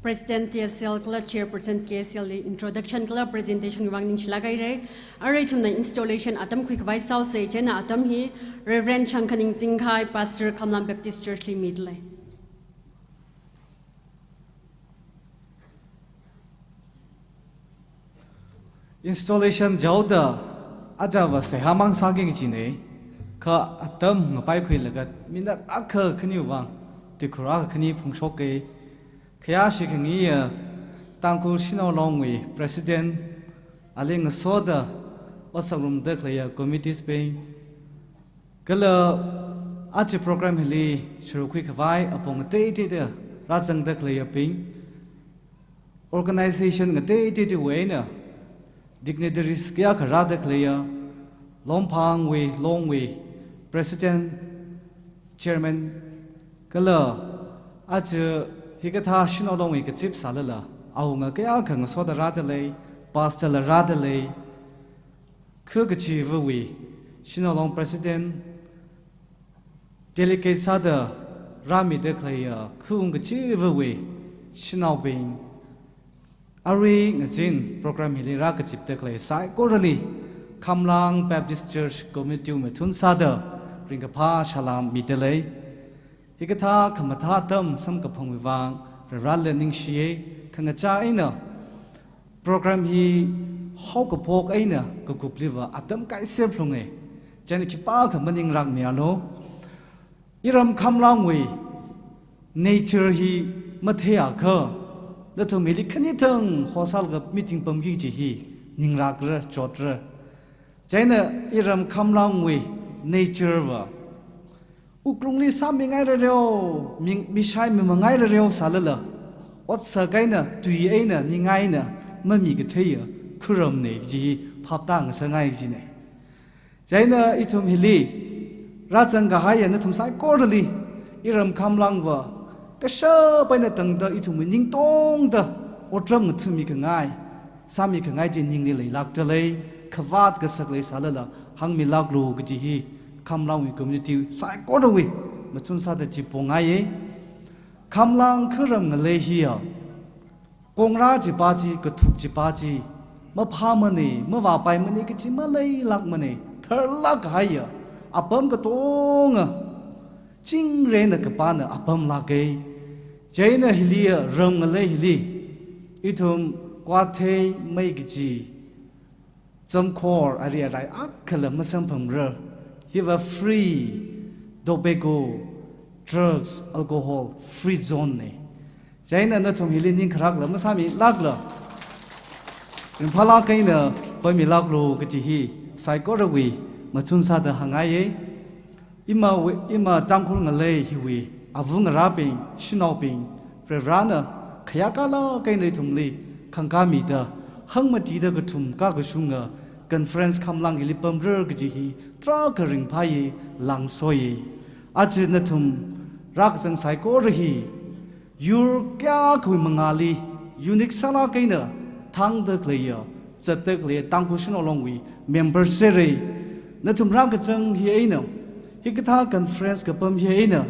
President T S L kala Chairperson K S L li introduction kala presentation wui vāng ningshilāk haire. Arui ithumna installation atam khuikhavai sāhaosei, chieina atam hi Reverend Changkhaning Zingkhai, Pastor Khamlam Baptist Church li mida lei. Installation jaoda ajava seihā mang sāki kajinei, kha atam ngapaikhuilaga minute akha khaniwui vāng tuikhur akha khani phongshoke. Khayāshi khangayi Tangkhul Shanao Longwui President, ali ngasoda ot sāngarumda khaleiya committees bing, kala aja program hili sharuk khuikhavai apong ngateiteida rāzangda khaleiyabing, organization ngateiteida wui eina dignitaries kayākha rāda khaleiya, Longphangwui, Longwui, President, Chairman, kala aja hikathā Shanao Longwui kazip sālala, awunga kayākha ngasoda rāda lei, Pastor la rāda lei, kha kachivawui, Shanao Long President, Delegate sāda rāmida khaleiya khawung kachivawui shanaobing, arui ngazin program hili rākazipda khalei saikorali, Khamlang Baptist Church Committee mathun sāda ringkaphā salām mida lei. Hikathā khamathā atam samkaphangwui vang Vareli ningshiya, khangachā eina program hi haokaphok eina kakupliva atam kaiser phalunga. Chieina khipākha maningrakmialu. Iram Khamlangwui nature hi matheiakha, nathum hili khanithang hosālaga meeting pamki kaji hi ningrakra, chotra. Chieina iram Khamlangwui nature va, wuklungli sāmingairareo, mi, mishai mimangairareo sālala, otsak eina, tui eina, ningai eina mamikatheiya kharamna kaji hi phaptāngasakngai kajina. Chieina ithum hili rāzangkahaiya nathum saikorali, iram Khamlang va kashap eina tangda ithumwui ning tongda otram ngathami khangai, sāmi khangai chi ningli leilākda lei, khavāt kasak lei sālala hāngmilāklu kaji hi Khamlangwui community saikorawui mathun sāda chipongaiya. Khamlang kharam ngalei hiya, kongra chipa chi, kathuk chipa chi, maphāmana, mavāpaimana kaji maleilākmana, tharlāk kahaiya apam katonga, chingri eina kapana apam lāka. Chieina hiliya ram ngalei hili, ithum kwathei mei kaji, zamkhor ari arai akhala masamphangra. Hiva free, tobacco, drugs, alcohol free zone na. Chieina nathum hili ningkharakla masāmilākla, ringphālāk eina paimilāklu kaji hi saikorawui mathun sāda hāngngaiya. Ima, ima Tangkhul ngalei hiwui ava ngarābing, shanaobing, Varena khayākalāk eina ithumli khangkāmida, hangmatida kathum kakashunga conference Khamlang hili pamra kaji hi tarākha ringphāya, langsoya. Aja nathum rākazang saikora hi, yur kayākhawui mangāli unique sālāk eina thangda khaleiya, zatda khaleiya Tangkhul Shanao Longwui member sera. Nathum rākazang hi eina, hikathā conference kapam hi eina,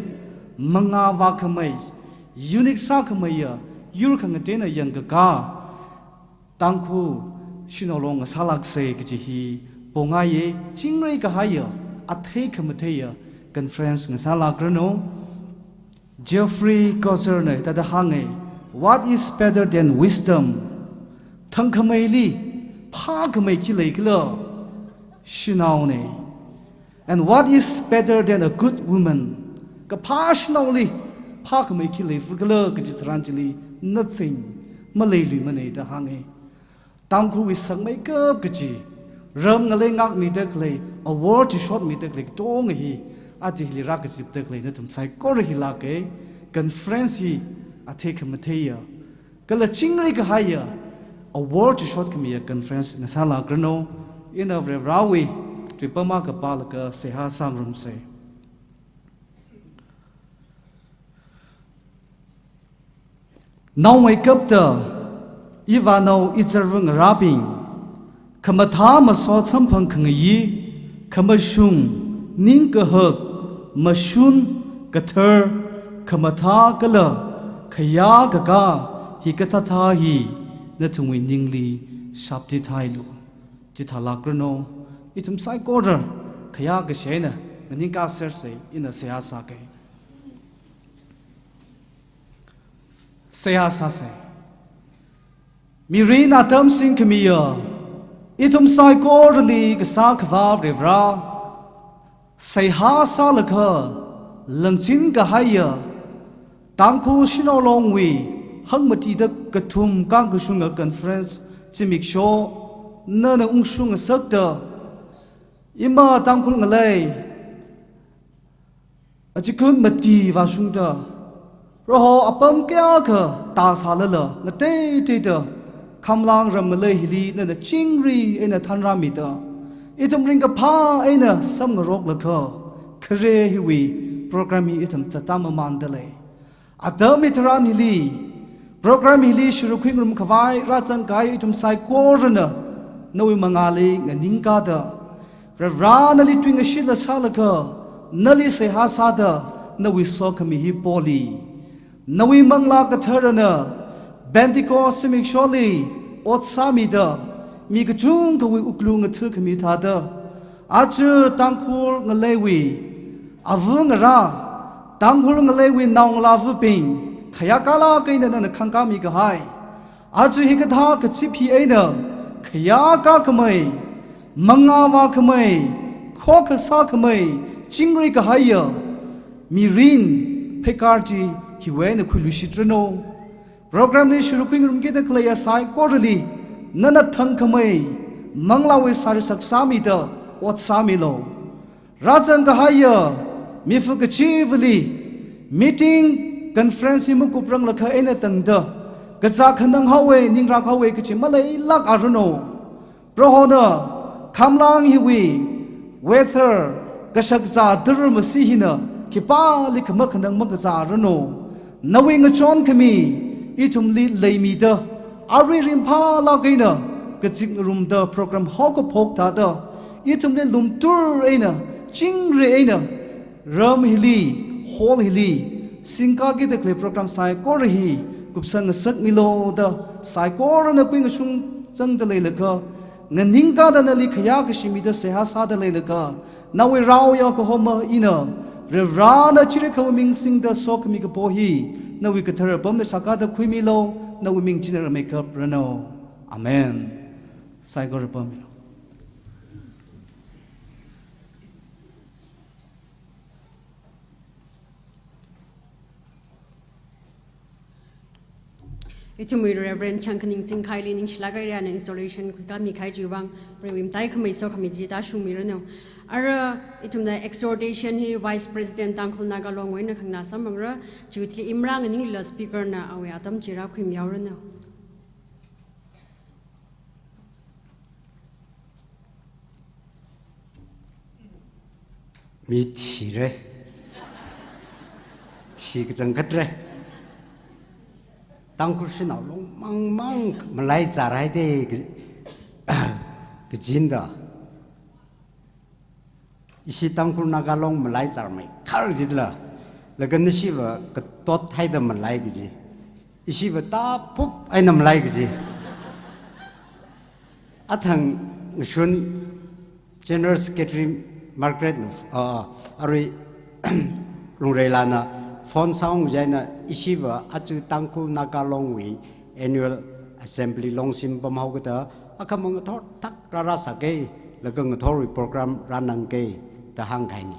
mangā vākhamei, unique sākhameiya yur khangateina yangkakā Tangkhul Shanao Long ngasālāksa kaji hi pongaiya. Chingri kahaiya, athei khamatheiya conference ngasālākranu. Jeffrey Chaucer na hithāda hānga, "What is better than wisdom?" Thangkhameili phākhamei khi leikhala? Shanaona. "And what is better than a good woman?" Kaphā shanaoli phākhamei khi leifukhala kaji tharan chili, nothing, maleiluimana da hānga. Tangkhulwui sakmeikap kaji, ram ngalei ngākmida khalei, award chishotmida khalei katonga hi, aja hili rākazipda khalei nathum saikora hi lāka. Conference hi athei khamatheiya, kala chingri kahaiya, award chishot khameiya conference ngasālākranu. Ina Varewui tuipam akha pālaga seihā sāngarumsa. Naomeikapta ivānao izarva ngarābing, khamathā masot samphang khangayi, khamashung, ningkahak, mashun, kathar, khamathā kala khayākakā hikathāthā hi nathumwui ningli shaptithailu. Chithālākranu, ithum saikora khayākashi eina nganingkā sersa, ina seihā sāka. Seihā sāsa. Mirin atam singkhamiya, ithum saikorali Kasā Akhava Varivara, seihā sālaga, langchin kahaiya, Tangkhul Shanao Longwui hangmatida kathum kakashunga conference zimiksho nana ungshung ngasakta, ima Tangkhul ngalei achikun mati vāshungda, Proho apam kayākha tāsālala, ngateiteida Khamlang ram ngalei hili nana chingri eina thanrāmida, Ithum ringkaphā eina samngaroklaga, khare hiwui program hi ithum zatda mamānda lei. Atam hitharan hili, program hili shuruk khuingarum khavai rāzangkahai ithum saikorana, nawui mangāli nganingkāda, Varivara nali tuingashitla sālaga, nali seihā sāda, nawui sokhami hi poli. Nawui Manglā Katharana, Pentecost zimiksholi ot sāmida, mi kachungkhawui wuklung ngathākhami thāda, aja Tangkhul ngaleiwui ava ngarā, Tangkhul ngaleiwui naongalāvabing, khayākālāk eina nana khangkāmi kahai, aja hikathā kazip hi eina khayākā khamei, mangā vākhamei, khokkha sākhamei, chingri kahaiya mirin pheikar chi hiwui eina khuiluishitranu. Program li shuruk khuingarumkida khaleiya saikorali, nana thangkhamei manglāwui sārisak sāmida ot sāmilu. Rāzangkahaiya mifa kachivali, meeting, conference hi makuprang lakha eina tangda, kazā khanang haowe, ningrāk haowe kachi maleilāk aranu. Prohona, khamlang hiwui weather, kashakazā dharmasi hina, khipālikha makhanang makazā aranu. Nawui ngachonkhami ithumli leimida, arui ringphālāk eina kazip ngarumda program haokaphok thāda, ithumli lumtur eina, chingri eina, ram hili, hall hili singkākida khalei program saikora hi kupsang ngasakmilu da, saikorana kuingashung zangda leilakha, nganingkāda nali khayā kashimida seihā sāda leilakha, nawui rao ya kahoma ina, Varivara na chirikha ming singda sokhami kapo hi, nawui kathara pamna shakada khuimilu, nawui ming china ramei kapranu. Amen. Saikora pammilu. Ithumwui Reverend Changkhaning Chingkhaili ningshilāk eina installation khuikāmi kahai chiwui vang, Varewui mataikhamei sokhami chi tāshungmiranu. Ara ithumna exhortation hi Vice President Tangkhul Naga Long wuina khangna samphangra, chiwui thili imrang nganingla speaker na awui atam chi rākhuimihaoranu. Mi thira. Thi kachangkhatra. Tangkhul Shanao Long mangmang malai zār haida ka-, kajina da. Ishi Tangkhul Naga Long malai zārmeikhar jidala, laga nashiva katot haida malai kaji, ishiva tāphup eina malai kaji. Athang ngashun General Secretary Margaret na, uh, arui Lungreilana phone sāung jaina ishiva aja Tangkhul Naga Long wui annual assembly Longshim pamhaokida, akhamang ngathor thak rārāsāka, laga ngathorwui program rānangka da hāngkahaina.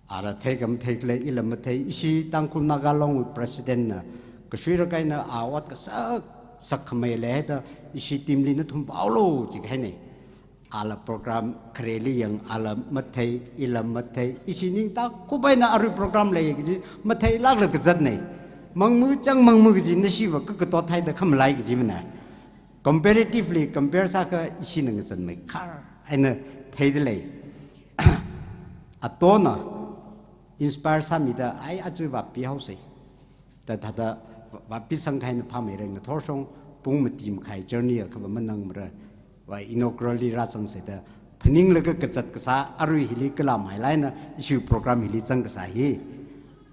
Ara theikha matheikhala, ila mathei, ishi Tangkhul Naga Long wui president na kashuirak eina a ot kasak sakkhamei leida, ishi team li nathum vaolu jikahaina. Ala program khareli yang, ala mathei, ila mathei, ishi ning tākhup eina arui program lei kaji matheilākla kazatna. Mangmu chang mangmu kaji nashiva kakatot haida khamalai kajimana. Comparatively, compare sākha ishina ngazanmeikhar eina theida lei. Atona inspire sāmida, ai aja vāpihaosa da thāda vāpisangkhaina phāmeira, ngathor shong pung mati makhai journey akhava manangmara, va inaugurally rāzangsa da phaninglaga kazat kasā, arui hili kala mahaila eina issue program hili zang kasā hi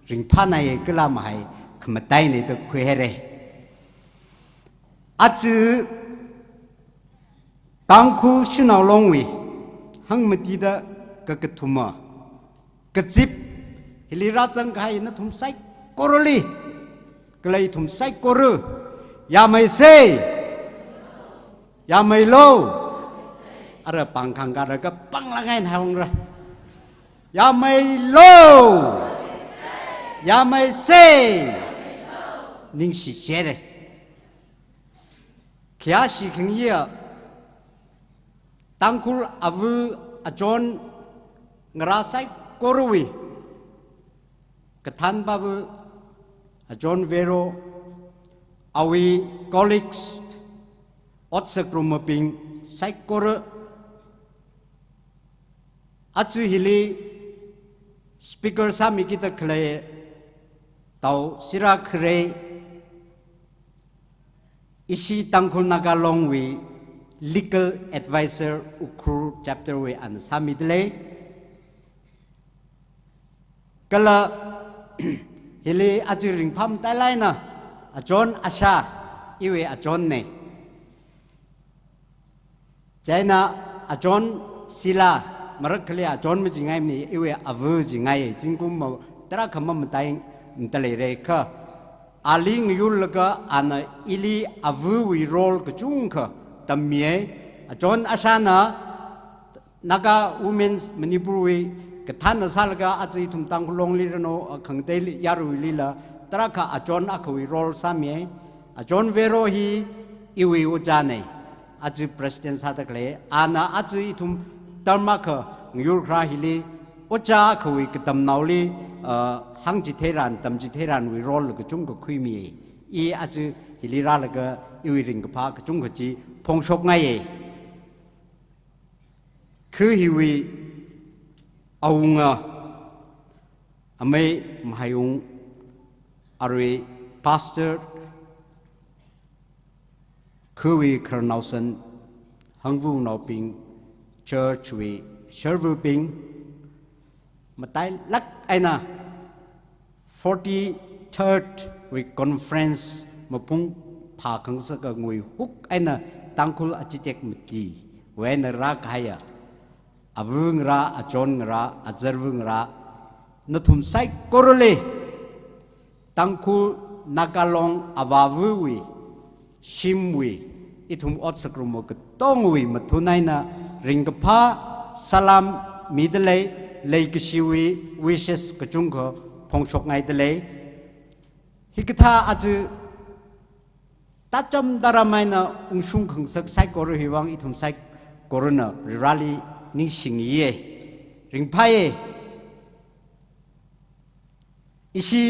ringphānai, kala mahai khamataina da khuihaira. Aja Tangkhul Shanao Long wui hangmatida kakathuma kazip hili rāzangkahai nathum saikorali, kala ithum saikora, yameisa, yameilu. Ara pāng khangkāra kapāng langai haongra. Yameilu. Yameisa. Ningshi share. Khayāshi khangayā Tangkhul ava achon ngarā saikorawui kathānpava achon Vero, awui colleagues, otsak rumabing saikora, Aja hili speaker sāmikida khalei Tao Sira Kharei, ishi Tangkhul Naga Longwui legal advisor Ukhrul chapter wui ana sāmidalei. Kala hili aja ringphā matailāk eina achon ashā, iwui achonnei. Chieina achon Sila, marakhali achon majingaimana, iwui ava jingai, zingkum ma tarākha mamatai matailākra kha, ali ngayurlaga ana ili avawui role kachungkha tammiya. Achon ashāna Naga Women's Manipur wui kathāna sālaga aja ithum Tangkhul Longli ranu, khangateili yaruilila tarākha achon akhawui role sāmiya. Achon Vero hi iwui ojānei, aja president sāda khalei. Ana aja ithum term akha ngayurkharā hili ojā akhawui katamnaoli, ah, hāngchitheiran, tamchitheiranwui role kachungkha khuimiya. I aja hili rālaga iwui ringkaphā kachungkha chi phongshokngaiya. Kha hiwui awunga, amei Mahaiwung, arui pastor, khawui khararnaosan, hangvungnaobing, church wui sharvabing, matailāk eina forty-third wui conference mapung phākhangasak ngui huk eina Tangkhul achitek mati wui eina rākahaiya ava ngarā, achon ngarā, azarva ngarā, nathum saikorali Tangkhul Naga Long avāvawui shimwui, ithum ot sāngarumwui katongwui mathun eina ringkaphā salam midalei, leikashiwui wishes kachungkha phongshokngaidalei. Hikathā aja tācham tāram eina ungshung khangasak saikora hiwui vang ithum saikorana Vareli ningshingiya, ringphāya. Ishi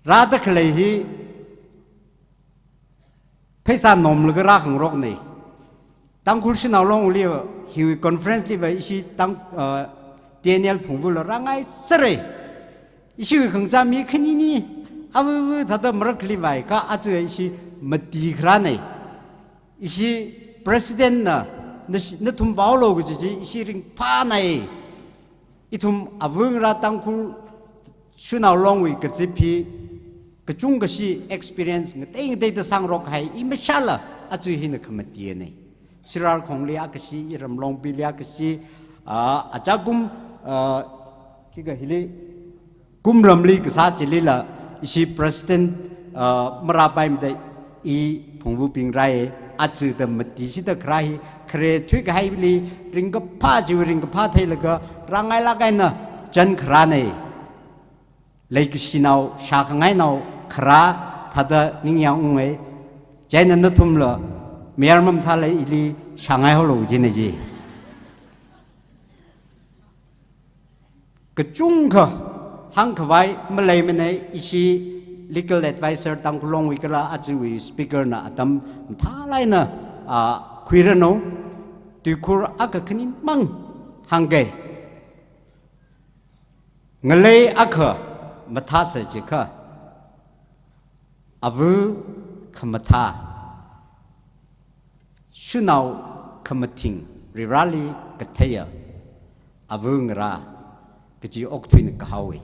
rāda khalei hi pheisā nomlaga rākhangaroknei. Tangkhul Shanao Longli hiwui conference liva ishi Tang, uh, T N L Phungvula rāngaisera. Ishiwui khangachā mi khanini, avava thāda marakhali vaikha aja ishi mati kharānei. Ishi president na, na, nathum vaolu kaji chi ishi ringphānei. Ithum ava ngarā Tangkhul Shanao Longwui kazip hi kachungkha shi experience ngatei ngateida sāngarokhai, i mashāla aja hina khamatiyanei. Sirarakhongli akha shi, iram Longpili akha shi, ah, achakum, ah, khikha hili Kumramli kasā chilila ishi president, ah, marāpaimada i Phungvabing rāi, aja da mati shida kharā hi khare thuikahaili ringkaphā chiwui ringkaphā theilaga rāngailāk eina chān kharānei. Leikashinao, shākhangainao kharā thāda ningyāng ungei. Chieina nathumla mayar mamathālei, ili shāngaihaolu jinei ji. Kachungkha hāngkhavai maleimanei, ishi legal advisor Tangkhul Longwui kala ajawui speaker na atam mathālāk eina, ah, khuiranu, tuikhur akha khanimang hāngkei. Ngalei akha mathāsa jiakha, ava khamathā, shanao khamathing, Vareli katheiya ava ngarā kaji okathuina kahaowei.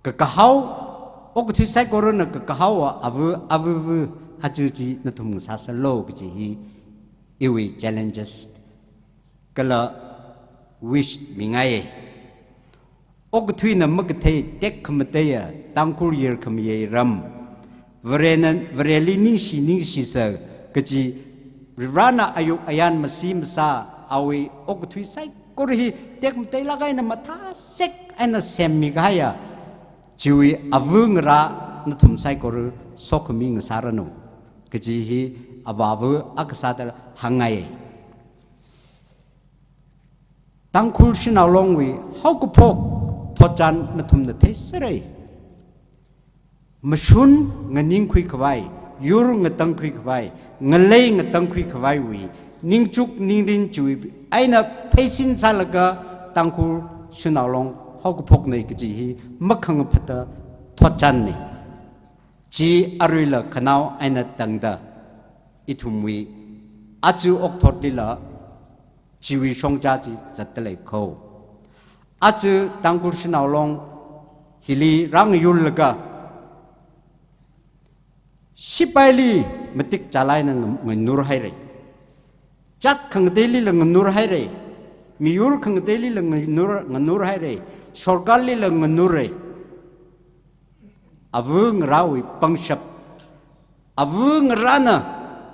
Kakahao, okathui saikorana kakahaowa ava, avava aja chi nathum ngasāsālu kaji hi iwui challenges kala wish mingaiye. Okathuina makathei tekhamateiya Tangkhul yirkhamayei ram, Varena, Vareli ningshi ningshisa kaji, Varena ayuk ayan masi masa awui okathui saikora hi tekmateilāk eina mathāsek eina semmikahaiya chiwui ava ngarā nathum saikora sokhami ngasāranu kaji hi avāva akha sāda hāngngai. Tangkhul Shanao Longwui haokaphok thotchan nathumna theiserei. Mashun nganingkhuikhavai, yur ngatangkhuikhavai, ngalei ngatangkhuikhavaiwui ningchuk ningrin chiwui eina pheisin sālaga Tangkhul Shanao Long haokaphokna kaji hi makhangaphatta thotchanna. Chi aruila khanao eina tangda ithumwui aja okathotlila chiwui shongza chi zatdalei kho. Aja Tangkhul Shanao Long hili rāngayurlaga, sipaili matik chālāk eina nga-, nganurhaira. Jat khangateilila nganurhaira. Miyur khangateilila nganur-, nganurhaira. Sorkarlila nganurra. Avangarāwui pangshap. Avangarāna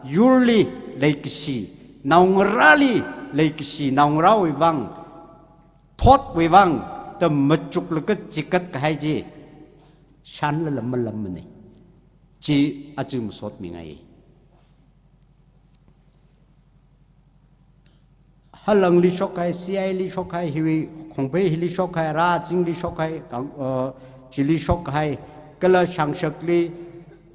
yurli leikashi, naongarāli leikashi, naongarāwui vang, thotwui vang da machuklaga chikat kahai chi shānlala malammana. Chi aja masotmingai. Halangli shokhai, C I li shokhai, hiwui Khongpei hili shokhai, Rachingli shokhai, Kang-, uh, chili shokhai, kala Shangshakli,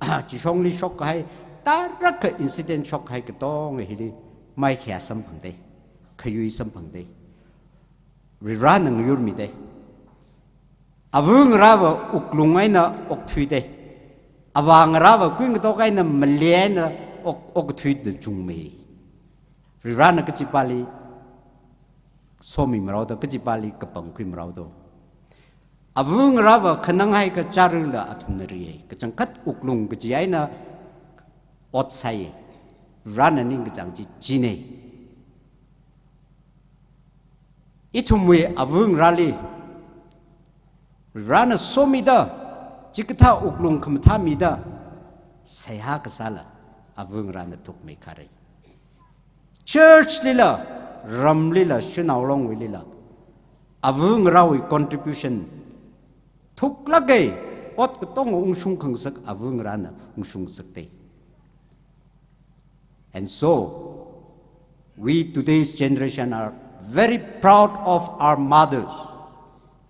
Chishongli shokhai, tarākha incident shokhai katonga hili maikhayā samphangda, khayui samphangda. Varivarāna ngayurmida. Avangarāva wuklung eina okthuida. Avāngarāva kuingatok eina maleina ok-, okthuida chungmei. Varivarāna kachipāli somi marao do, kachipāli kapangkhui marao do. Avangarāva khananghai kachārala athumna ri. Kachangkhat wuklung kaji eina ot sāi. Varivarāna ningkachāng chi china. Ithumwui avangarāli Varivarāna somida, chikathā wuklung khamathā mida, seihā kasāla avangarāna thukmeikharei. Church lila, ramlila, Shanao Longwuilila, avangarāwui contribution thuklāka, ot katonga ungshung khangasak avangarāna ungshung ngasakda. And so, we today's generation are very proud of our mothers.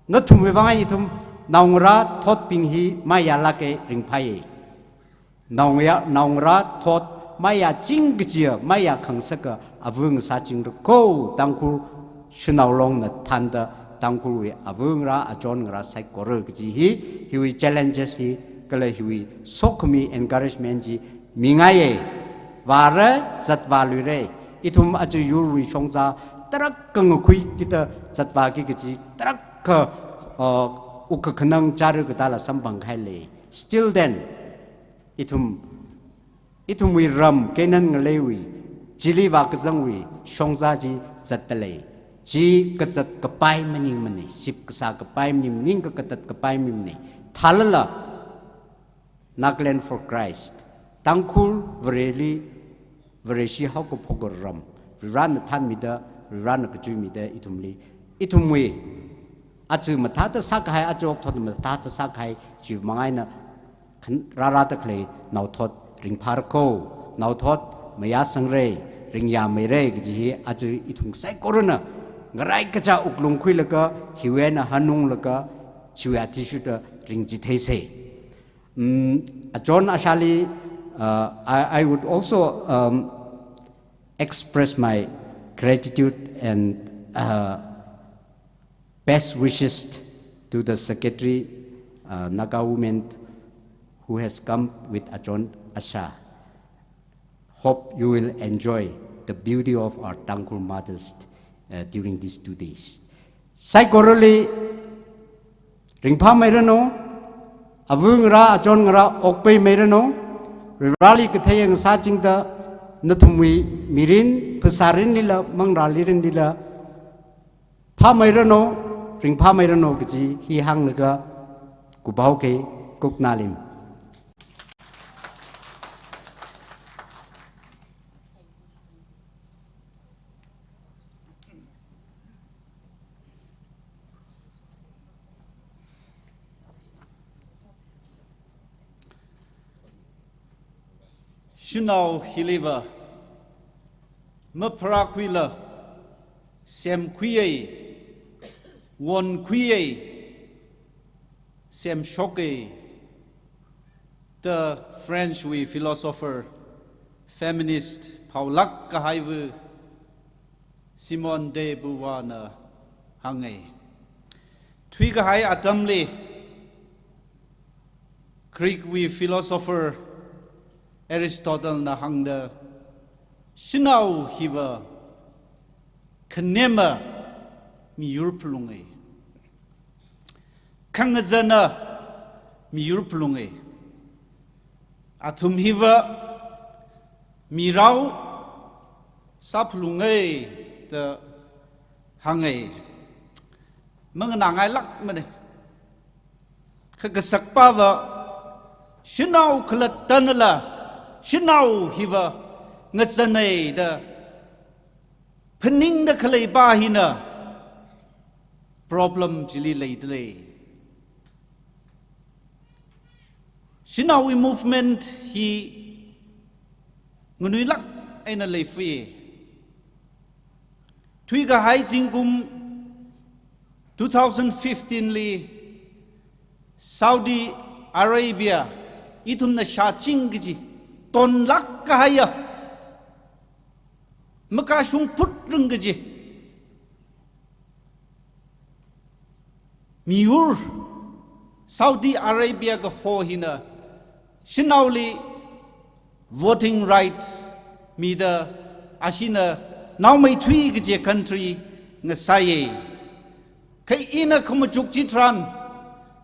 Nathumwui vang ithum naongarā thotbing hi mayālāka, ringphāya. Naongayā, naongarā thot mayāching kajiya, mayā khangasaka ava ngasāchingda kho, Tangkhul Shanao Longna thānda Tangkhulwui avangarā, achonngarā saikora kaji hi, hiwui challenges hi, kala hiwui sokhami encouragement chi mingaiya. Vāra, zatvāluira. Ithum aja yurwui shongza tarākha ngakhui kida zatvāki kaji tarākha, uh, wuk kakhanang chara katāla samphangkahai lei. Still then, ithum, ithumwui ram Canaan ngaleiwui, chili vākazangwui shongza chi zatdalei. Chi kazat kapai maningmana, ship kasā kapai maning, ning kakatat kapai maningmana. Thālala, Nagaland for Christ, Tangkhul Vareli, Vareshi haokaphoka ram, Varivarāna thānmida, Varivarāna kachuimida ithumli, ithumwui, aja mathāda sākahai, aja okathotta mathāda sākahai, chiwui manga eina khan-, rārāda khalei naothot ringphāra kho, naothot mayāsangra, ringyāmeira kaji hi aja ithum saikorana ngarai kachā wuklung khuilaga, hiwui eina hanunglaga, chiwui athishurda ringchitheisa. Mm, achon ashali, uh, I, I would also, um, express my gratitude and, uh, best wishes to the secretary, uh, Naga Women, who has come with achon asha. Hope you will enjoy the beauty of our Tangkhul mothers, uh, during these two days. Saikorali ringphāmeiranu, avangarā, achonngarā okpaimeiranu, Varivarāli kathei ngasāchingda nathumwui mirin, phasārinlila, manglārinlila, phāmeiranu, ringphāmeiranu kaji hi hānglaga kuphaoka, Kuknalim. Shanao hiliva mapharākhuila, semkhuiya, wonkhuiya, semshoka, the French wui philosopher, feminist, phaolāk kahaiva, Simone de Beauvoirna hānga. Thuikahai atamli Greek wui philosopher Aristotle na hāngda, shanao hiva khanema miyur phalunga. Khangazana miyur phalunga. Athum hiva mirao sāphalunga da hānga. Manganāngailākmana. Kha kasakpava, shanao khalattanala, shanao hiva ngazana da phaningda khaleipa hina problem chili leidalei. Shanaowui movement hi nganuilāk eina leifui. Thuikahai zingkum two thousand fifteen li Saudi Arabia, ithumna shāching kaji, tonlāk kahaiya, makashung phut ring kaji miyur Saudi Arabia kaho hina shanaoli voting right mida ashina naomeithui kaji country ngasāya. Kha ina khamachuk chitharan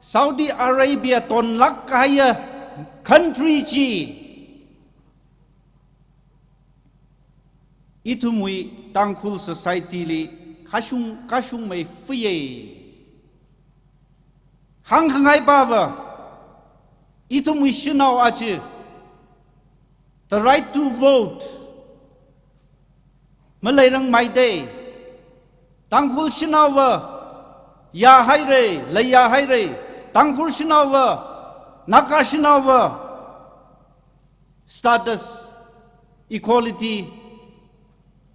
Saudi Arabia tonlāk kahaiya country chi ithumwui Tangkhul society li kashung, kashungmei fuiya. Hāngkhangaipava, ithumwui shanao aja, the right to vote maleirangmeida, Tangkhul shanaova yāhaira, leiya haira, Tangkhul shanaova, Naga shanaova, status, equality,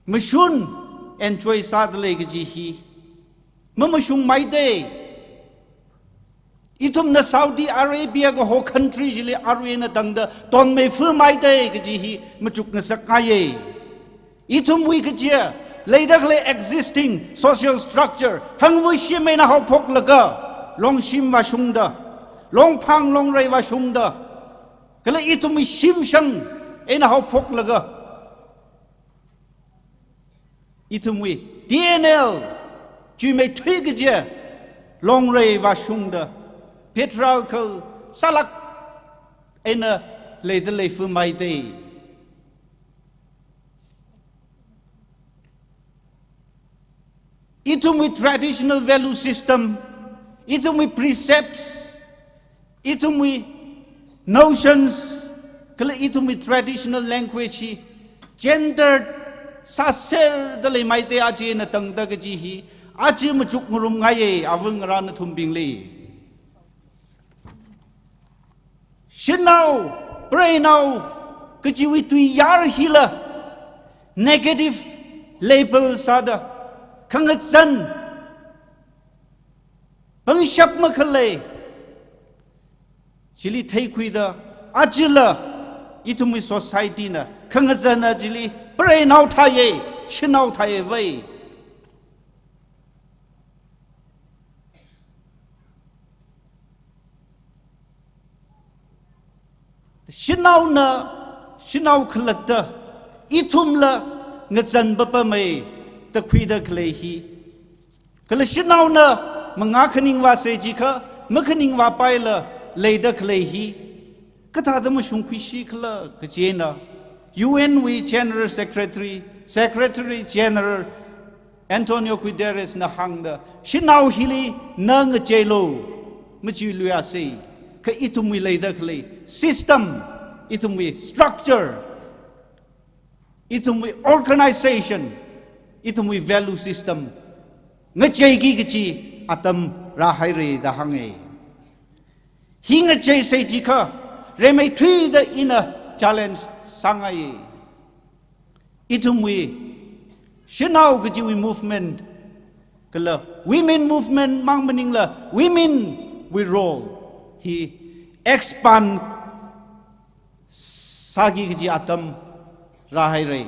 mashun enjoy sādalei kaji hi mamashungmeida. Ithumna Saudi Arabia kaho country chili arui eina tangda tonmei fuimeida kaji hi machuk ngasakngaiya. Ithumwui kaja, leida khalei existing social structure, hangvashim eina haophoklaga, Longshim vāshungda, Longphang Longrei vāshungda, kala ithumwui shimshang eina haophoklaga, ithumwui T N L, chuimeithui kaja, Longrei vāshungda, patriarchal sālāk eina leidalei fuimeida. Ithumwui traditional value system, ithumwui precepts, ithumwui notions, kala ithumwui traditional language hi gender sāserda leimeida aja eina tangda kaji hi, aja machuk ngarumngaiya, āva ngarā nathumbingli. Shanao, preinao kajiwui tuiyār hila negative label sāda, khangazan, pangshap makhalei chili theikhuida, ajala ithumwui society na khangazana chili preinao thāya, shanao thāya vai. Shanaona, shanao khalatta, ithumla ngazan papamei da khuida khalei hi. Kala shanaona mangā khaningvāsa jiakha, makhaningvāpaila leida khalei hi kathāda mashungkhuisi khala kaji eina, U N wui General Secretary, Secretary General Antonio Guterres na hāngda, shanao hili na ngacheilu, machiluiasa, kha ithumwui leida khalei system, ithumwui structure, ithumwui organization, ithumwui value system ngacheiki kaji atam rāhaira da hānga. Hi ngacheisa jiakha, rimeithuida ina challenge sāngai. Ithumwui shanao kajiwui movement, kala women movement mang maningla, women wui role hi expand sāki kaji atam rāhaira.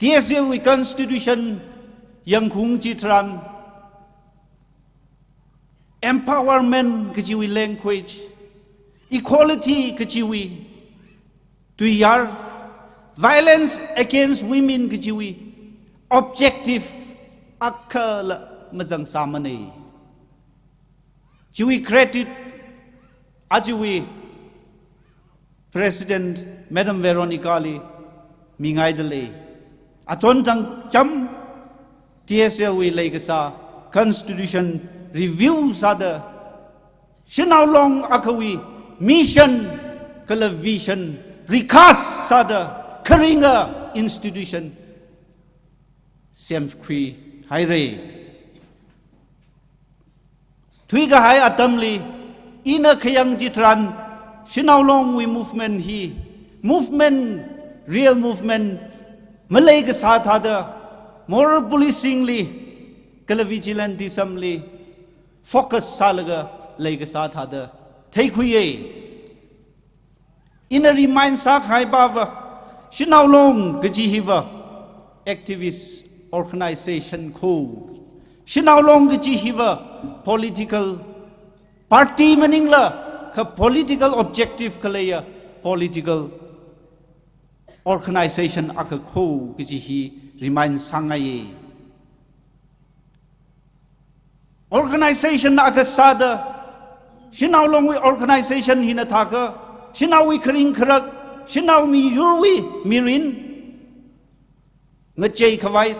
T S L wui constitution yangkhaung chitharan empowerment kajiwui language, equality kajiwui tuiyār, violence against women kajiwui objective akhala mazangsāmanei. Chiwui credit ajawui President Madam Veronica li mingaidalei. Achon chang cham T S L wui leikasā constitution review sāda, Shanao Long akhawui mission kala vision recast sāda kharinga institution semkhuihairei. Thuikahai atamli ina khayang chitharan Shanao Longwui movement hi movement, real movement maleikasā thāda moral policing li kala vigilantism li focus sālaga leikasā thāda theikhuiye. Ina remind sākahai pava, Shanao Long kaji hiva activist organization kho. Shanao Long kaji hiva political party maningla kha political objective khaleiya political organization akha kho kaji hi remind sāngaiye. Organization akha sāda, Shanao Longwui organization hina thākha, Shanaowui kharing kharak, Shanao miyurwui mirin ngacheikhavai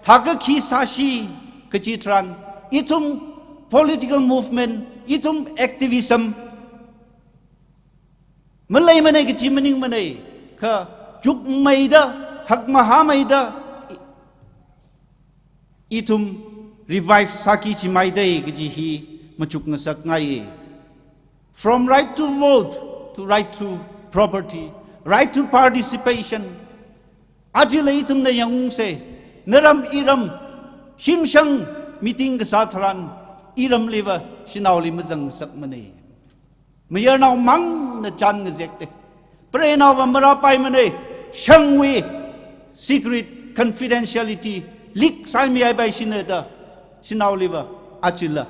thākha khi sāshi kaji tharan, ithum political movement, ithum activism maleimanei kaji maningmanei, kha chukmeida, hakmahāmeida, ithum revive sāki chimaidei kaji hi machuk ngasakngaiye. From right to vote, to right to property, right to participation. Ajala ithumna yangungsei, naram iram, shimshang meeting kasā tharan, iramliva Shanaoli mazang ngasakmanei. Mayarnao mangna chān ngazekte. Preinaova marāpaimanei, shangwui secret confidentiality leak sāmihaipaishina da, Shanaoliva ajala.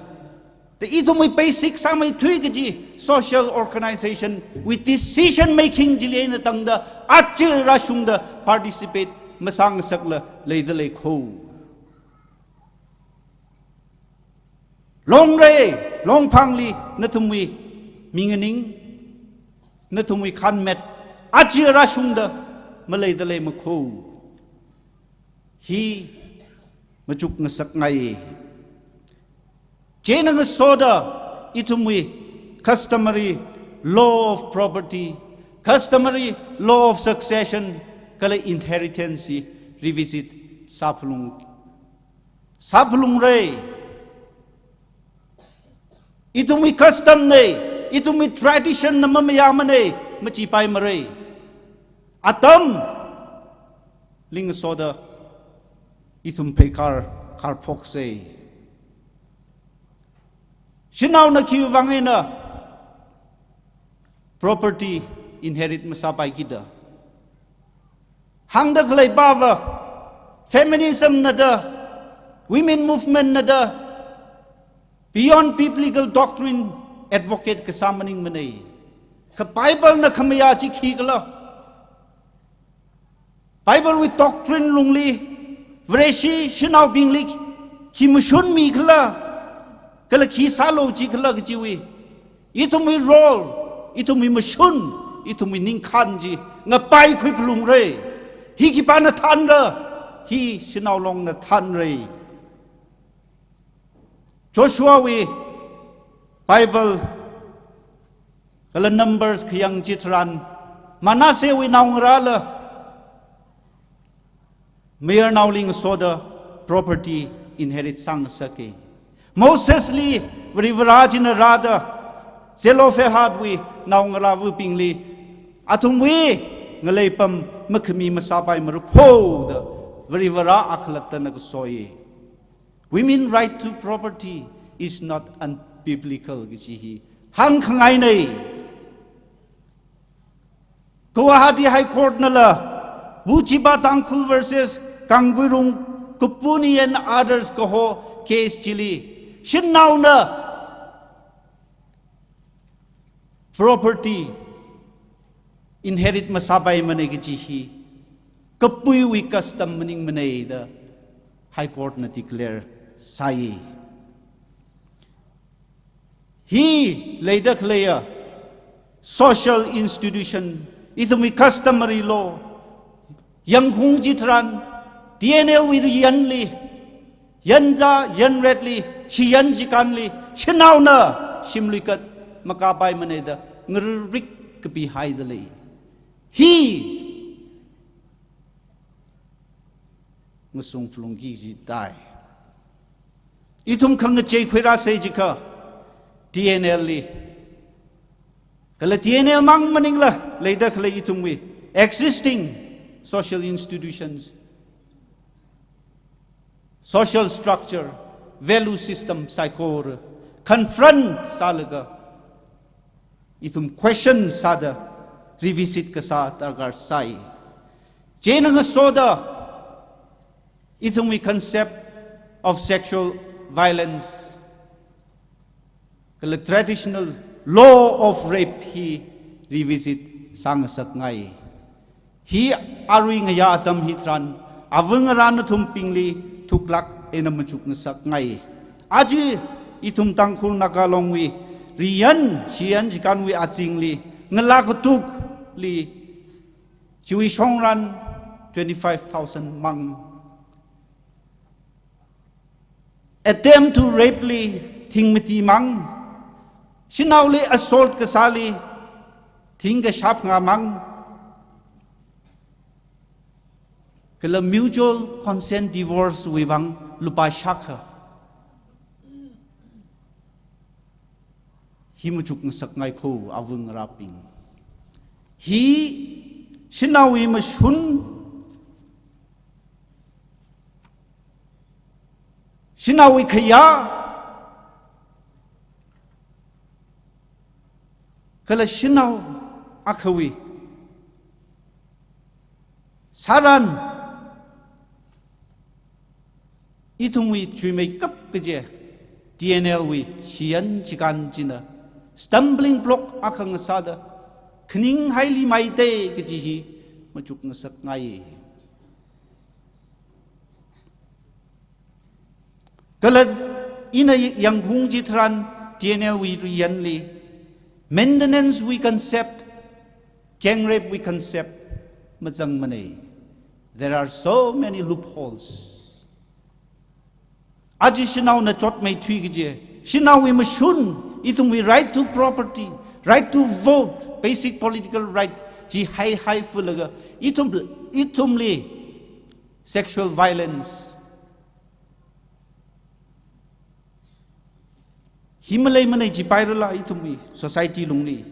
Da ithumwui basic sāmeithui kaji social organization wui decision making chili eina tangda aja rāshungda participate masāngasakla leidalei kho. Longrei, longphangli nathumwui minganing, nathumwui khanmet aja rāshungda maleidalei makho. Hi machuk ngasakngai. Chieina ngasoda ithumwui customary law of property, customary law of succession, kala inheritance hi revisit sāphalung, sāphalungrei. Ithumwui custom nei, ithumwui tradition na mamayāmanei, machipaimarei. Atamli ngasoda ithum pheikar, karphoksei. Shanaona khiwui vang eina property inherit masāpaikida hāngda khalei pava, feminism na da, women movement na da, beyond biblical doctrine advocate kasā maningmanei. Kha Bible na khamayā chi khikhala? Bible wui doctrine lungli, Vareshi shanaobingli khi mashun mikhala, kala khi sālu jikhala kajiwui, ithumwui role, ithumwui mashun, ithumwui ningkhān chi ngapaikhui phalungrei. Hi khipāna thānra? Hi Shanao Longna thānrei. Joshuawui Bible kala Numbers khayang chitharan, Manassehwui naongarāla mayarnaoli ngasoda property inherit sāngasake. Mosesli Varivarā china rāda Zelophehadwui naongalāva̱bingli athumwui ngaleipam makhami masāpaimara kho da Varivarā akhalattana kasoi. Women right to property is not unbiblical kaji hi hāngkhangainei. Guwahati High Court nala, Buchiba Tangkhul versus Kangkuirung, Kupuni and others kaho case chili, shanaona property inherit masāpaimana kaji hi kapuiwui custom maningmana da High Court na declare sāi. Hi leida khaleiya social institution, ithumwui customary law, yangkhung chitharan, T N L wui riyanli, yanzā, yanretli, shiyan chikānli, shanaona shimluikat makāpaimana da ngarik kapihaida lei. Hi ngasung phalungki kaji tai. Ithum khangachei khuirāsei jiakha, T N L li, kala T N L mang maningla, leida khalei ithumwui existing social institutions, social structure, value system saikora confront sālaga, ithum question sāda revisit kasā darkar sai. Chieina ngasoda ithumwui concept of sexual violence kala traditional law of rape hi revisit sāngasakngai. Hi arui ngayā atam hitharan, āva ngarā nathumbingli thuklāk eina machukngasakngai. Aja ithum Tangkhul Naga Longwui riyan shiyan chikānwui azingli, ngalā katukli chiwui shongran twenty-five thousand mang. Attempt to rape li thing mati mang, shanaoli assault kasāli thing kashap nga mang, kala mutual consent divorce wui vang lupā shākha. Hi machukngasakngai kho āva ngarābing. Hi shanaowui mashun, shanaowui khayā, kala shanao akhawui sāran, ithumwui chuimeikap kaje, T N L wui shiyan chikān china stumbling block akha ngasāda, khaning haili maite kaji hi machukngasakngai. Kala ina yangkhung chitharan T N L wui riyanli, maintenance wui concept, gang rape wui concept mazangmana. There are so many loopholes. Aja shanaona chotmeithui kaje, shanaowui mashun, ithumwui right to property, right to vote, basic political right, chi haihai fulaga, ithum, ithumli sexual violence hi maleimanei jipairala ithumwui society lungli.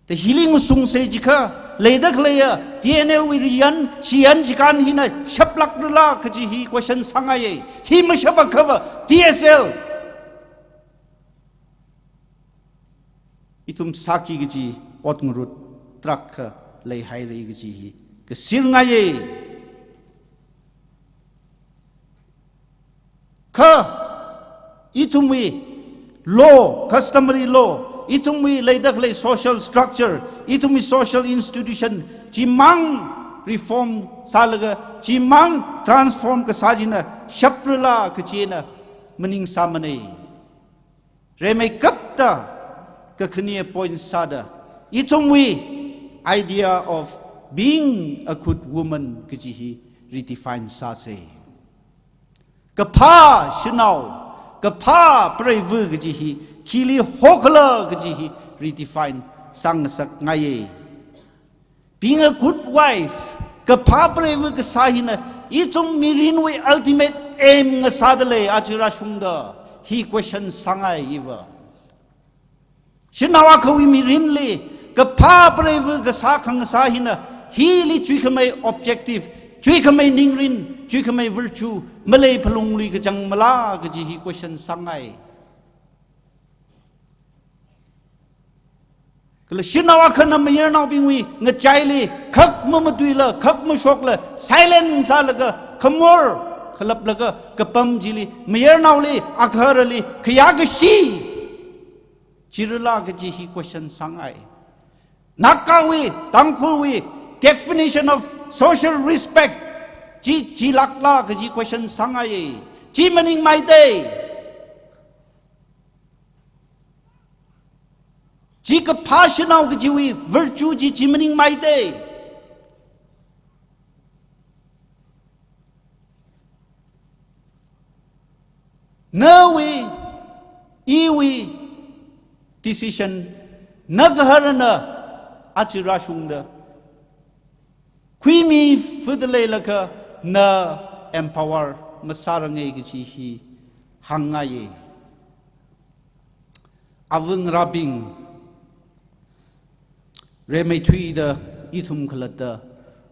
Da hili ngasungsei jiakha, leida khaleiya T N L wui riyan shiyan chikān hina shaplākrala kaji hi question sāngaiye. Hi mashap akhava T S L ithum sāki kaji ot ngarut tarākha leihaira kaji hi kasir ngaiye. Kha ithumwui law, customary law, ithumwui leida khalei social structure, ithumwui social institution chimang reform sālaga, chimang transform kasā china shaprala kachina maning sāmanei. Rimeikapta kakhane point sāda, ithumwui idea of being a good woman kaji hi redefine sāsei. Kaphā shanao, kaphā preiva kaji hi khili hokhala kaji hi redefine sāngasakngaiye. Being a good wife, kaphā preiva kasā hina ithum mirinwui ultimate aim ngasāda lei, aja rāshungda hi question sāngai iva. Shanao akhawui mirinli kaphā preiva kasā khangasā hina hili chuikhamei objective, chuikhamei ningrin, chuikhamei virtue maleiphālungli kachangmala kaji hi question sāngai. Kala shanao akhana mayarnaobingwui ngachaili khak mamatuila, khak mashokla, silent sālaga, khamor khalaplaga kapam chili, mayarnaoli, agaharali khayākashi chirala kaji hi question sāngai. Nagawui, Tangkhulwui definition of social respect chi, chilākla kaji question sāngai. Chi maningmei te. Chi kaphā shanao kajiwui virtue chi, chi maningmei te. Nawui, iwui decision, na gaharana aja rāshungda khuimifaida leilakha na empower masāranga kaji hi hāngngaiya. Āva ngarābing, rimeithuida ithum khalatta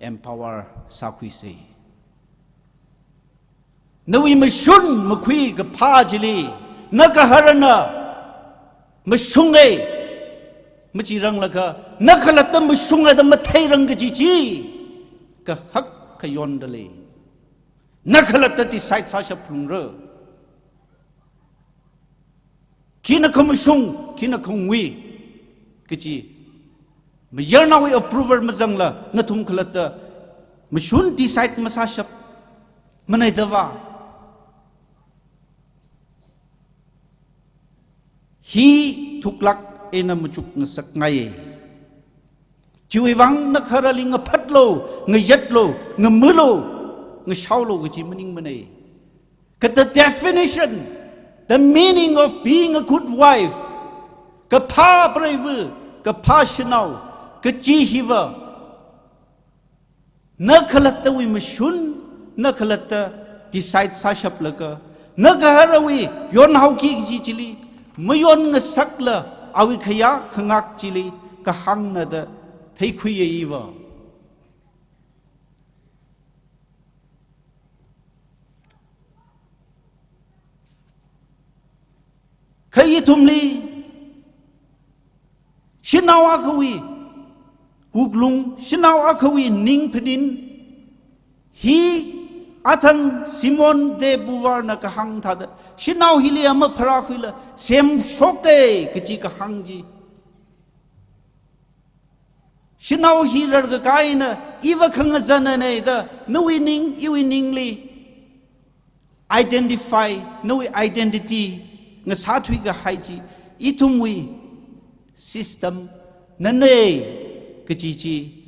empower sākhuisa. Nawui mashun makhui kaphā chili, na gaharana mashunga, machiranglakha, na khalatta mashunga da matheirang kaji chi, kahak khayonda lei. Na khalatta decide sāshap phalungra. Khina khamashung, khina khangui kaji, mayarnaowui approval mazangla nathum khalatta mashun decide masāshap, manei dava. Hi thuklāk eina machukngasakngai. Chiwui vang na gaharali ngaphatlu, ngayatlu, ngamulu, ngashaolu kaji maningmanei. Kha the definition, the meaning of being a good wife, kaphā preiva, kaphā shanao kaji hiva, na khalattawui mashun, na khalatta decide sāshaplaga, na gaharawui yonhaoki kaji chili mayonngasakla, awui khayā khangak chili kahāngna da theikhuiya iva. Kha ithumli, shanao akhawui wuklung, shanao akhawui ningphaning, hi athang Simone de Beauvoir na kahāng thāda, shanao hili ama pharākhuila semshoka kaji kahāng chi. Shanao hi rarkakā eina, iva khangazanna nei da, nawui ning, iwui ningli identify, nawui identity ngasāthui kahai chi, ithumwui system nanei kaji chi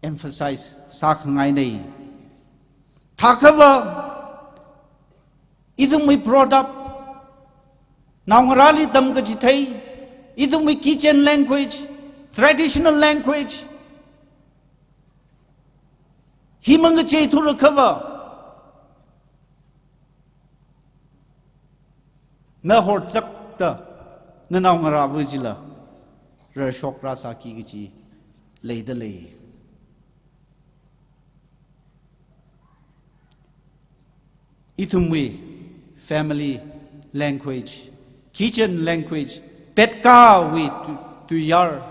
emphasize sākhangainei. Thākhava, ithumwui brought up, naongarāli tamkachithei, ithumwui kitchen language, traditional language, hi mangacheithura khava, na horchakta, na naongarāva chila rarshok rāsāki kaji leida lei. Ithumwui family language, kitchen language, petkāwui tu-, tuiyār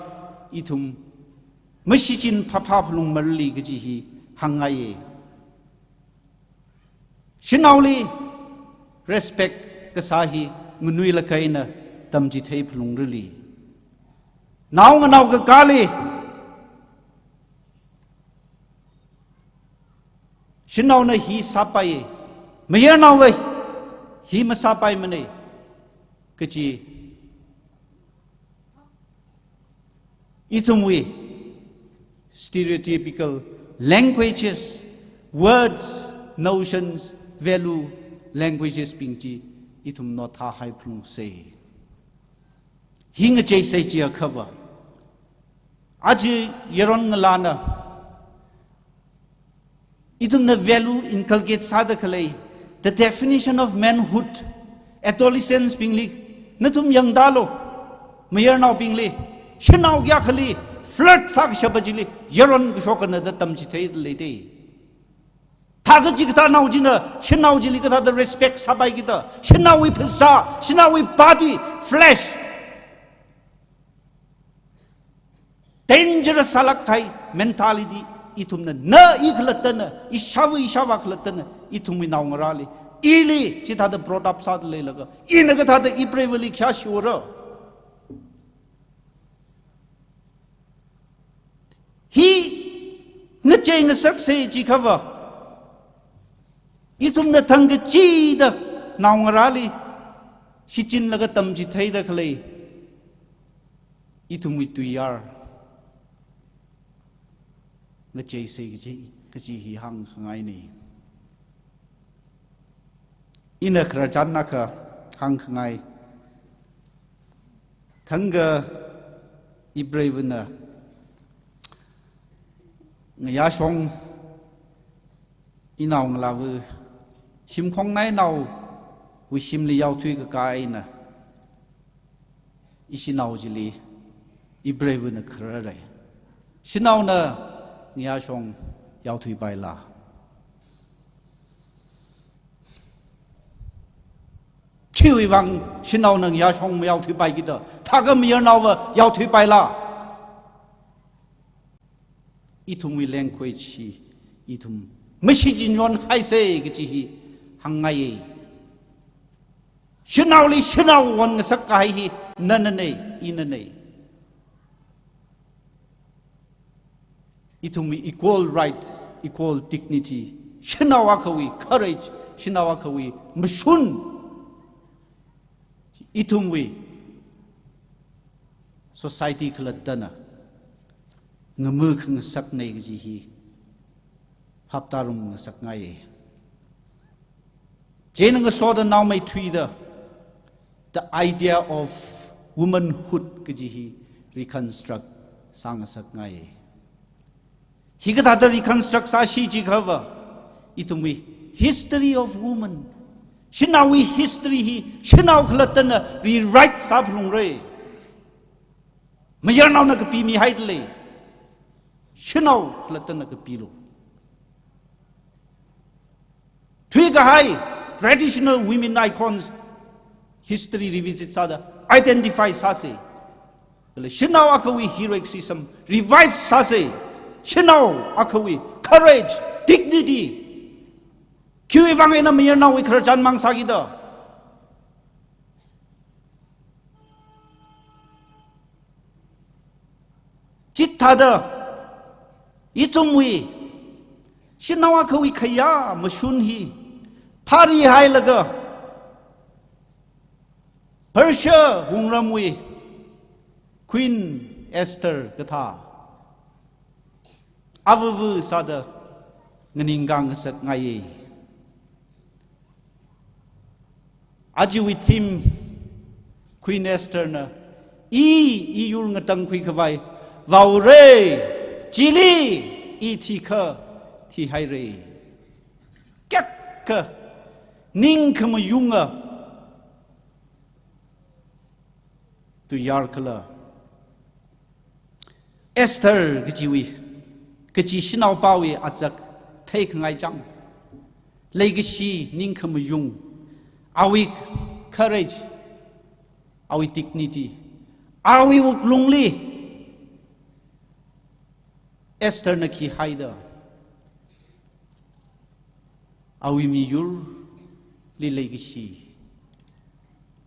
ithum mashichin phāphā phalungmarali kaji hi hāngngaiya. Shanaoli respect kasā hi nganuilakha eina tamchithei phalungrali. Naonganao kakāli, shanaona hi sāpai, mayarnaova hi masāpaimanei kaji ithumwui stereotypical languages, words, notions, value, languages bing chi ithum nothāhai phalungsa. Hi ngacheisei chiakhava, aja yaron ngalāna ithumna value inculcate sāda khalei, the definition of manhood, adolescents bingli, nathum yangdalo, mayarnaobingli, shanao kayākhali flirt sākashapa chili yaron kashokkana da tamchithei leidei. Thākha chikathā nao china shanao chili kathāda respect sāpai kida. Shanaowui phasā, shanaowui body, flesh. Dangerous sālāk kahai mentality. Ithumna, na i khalattana, ishāva ishāvā khalattana, ithumwui naongarāli, ili chithāda brought up sāda leilaga, ina kathāda ipreivali khayā shiwara. Hi ngachei ngasaksei jiakhava, ithumna thangkachida naongarāli shichinlaga tamchitheida khalei ithumwui tuiyār ngacheisei kaji, kaji hi hāngkhangaina. Ina khararchan akha hāngkhangai. Thangkha ipreivana ngayāshong inao ngalāva shimkhongnainaowui shimli yaothui kakā eina, ishanao chili ipreivana khararrai. Shanaona ngayāshong yaothuipaila? Khiwui vang shanaona ngayāshong mayaothuipai kida, thākha mayarnaova yaothuipaila? Ithumwui language hi ithum mashichin yonhaisei kaji hi hāngngaiya. Shanaoli shanao won ngasak kahai hi nananei, inanei. Ithumwui equal right, equal dignity, shanao akhawui courage, shanao akhawui mashun, ithumwui society khalattana ngamu khangasaknei kaji hi phaptārum ngasakngaiya. Chieina ngasoda naomeithuida, the idea of womanhood kaji hi reconstruct sāngasakngaiya. Hikathāda reconstruct sāshi jiakhava, ithumwui history of woman, shanaowui history hi shanao khalattana rewrite sāphalungra. Mayarnaona kapimihaida lei, shanao khalattana kapilu. Thuikahai traditional women icons history revisit sāda identify sāsei. Kala shanao akhawui heroicism revive sāsei. Shanao akhawui courage, dignity. Khiwui vang eina mayarnaowui khararchan mang sākida? Chithāda ithumwui shanao akhawui khayā mashun hi phārihailaga, Persia wungramwui Queen Esther kathā avava sāda nganingkā ngasakngaiya. Ajawui theme, Queen Esther na, i, i yur ngatangkhui khavai vaora, chili i thikha thihaira. Kayākha ning khamayunga tuiyār khala. Esther kajiwui, kaji shanaopāwui azak theikhangai chang. Leikashi, ning khamayung, awui courage, awui dignity, awui wuklungli Esther na khi haida, awui miyurli leikashi,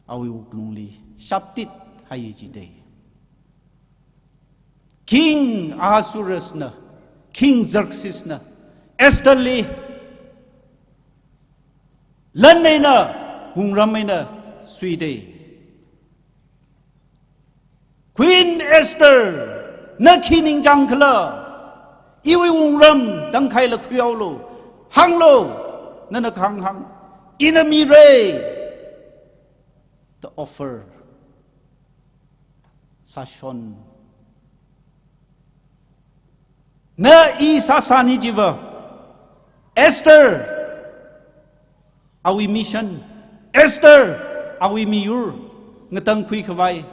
awui wuklungli shaptit hai jidalei. King Ahasuerus na, King Xerxes na, Esther li lan eina, wungram eina suidalei. Queen Esther, na khi ningchāng khala? Iwui wungram tangkhaila khuihaolu. Hānglu, nana kahāng hāng. Ina mira. The offer. Sāshon. Na i sāsani chiva, Esther, awui mission, Esther, awui miyur ngatangkhui khavai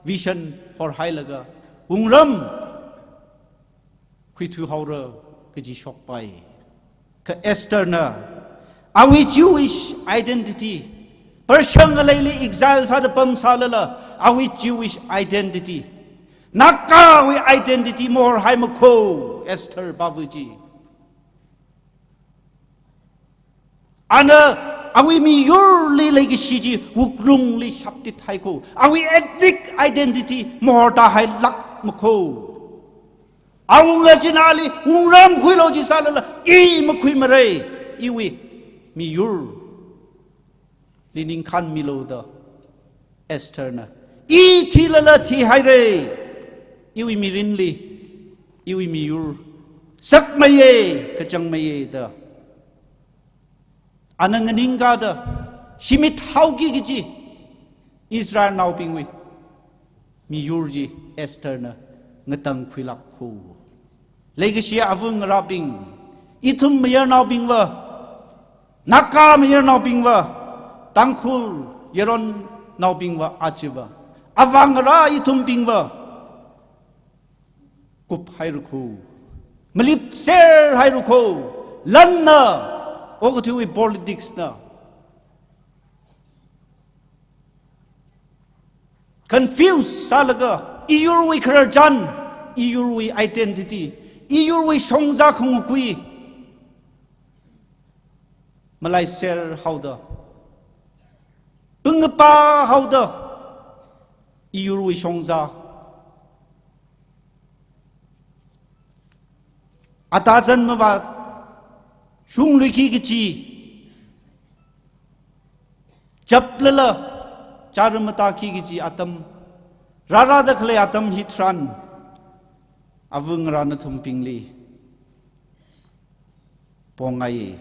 vision horhailaga, wungram khuithuihaora kaji shokpai. Kha Estherna awui Jewish identity, Persia ngaleili exile sāda pamsālala, awui Jewish identity, Nagawui identity mahorhaimakho Esther pāva chi. Ana awui miyurli leikashi chi wuklungli shaptit haikho. Awui ethnic identity mahortāhailākmakho. Awunga china ali wungramkhuilu jisālala, i makhuimara, iwui miyurli ningkhan milu da Estherna. I thilala thihaira, iwui mirinli, iwui miyur sakmeiya, kachangmeiya da. Ana nganingkada, shimit haoki kaji Israelnaobingwui miyur chi Estherna ngatangkhuilākho. Leikashi ava ngarābing, ithum mayarnaobingva, Naga mayarnaobingva, Tangkhul yaronnaobingva, ajava avāngarā ithumbingva kuphairakho, malipserhairakho, lanna, okathuiwui politicsna confuse sālaga, iyurwui khararchan, iyurwui identity, iyurwui shongza khangakhui malaiser haoda, pungapa haoda, iyurwui shongza atazan mavāshungluiki kaji, chaplala chara matāki kaji atam, rārāda khalei atam hitharan, ava ngarā nathumbingli pongai,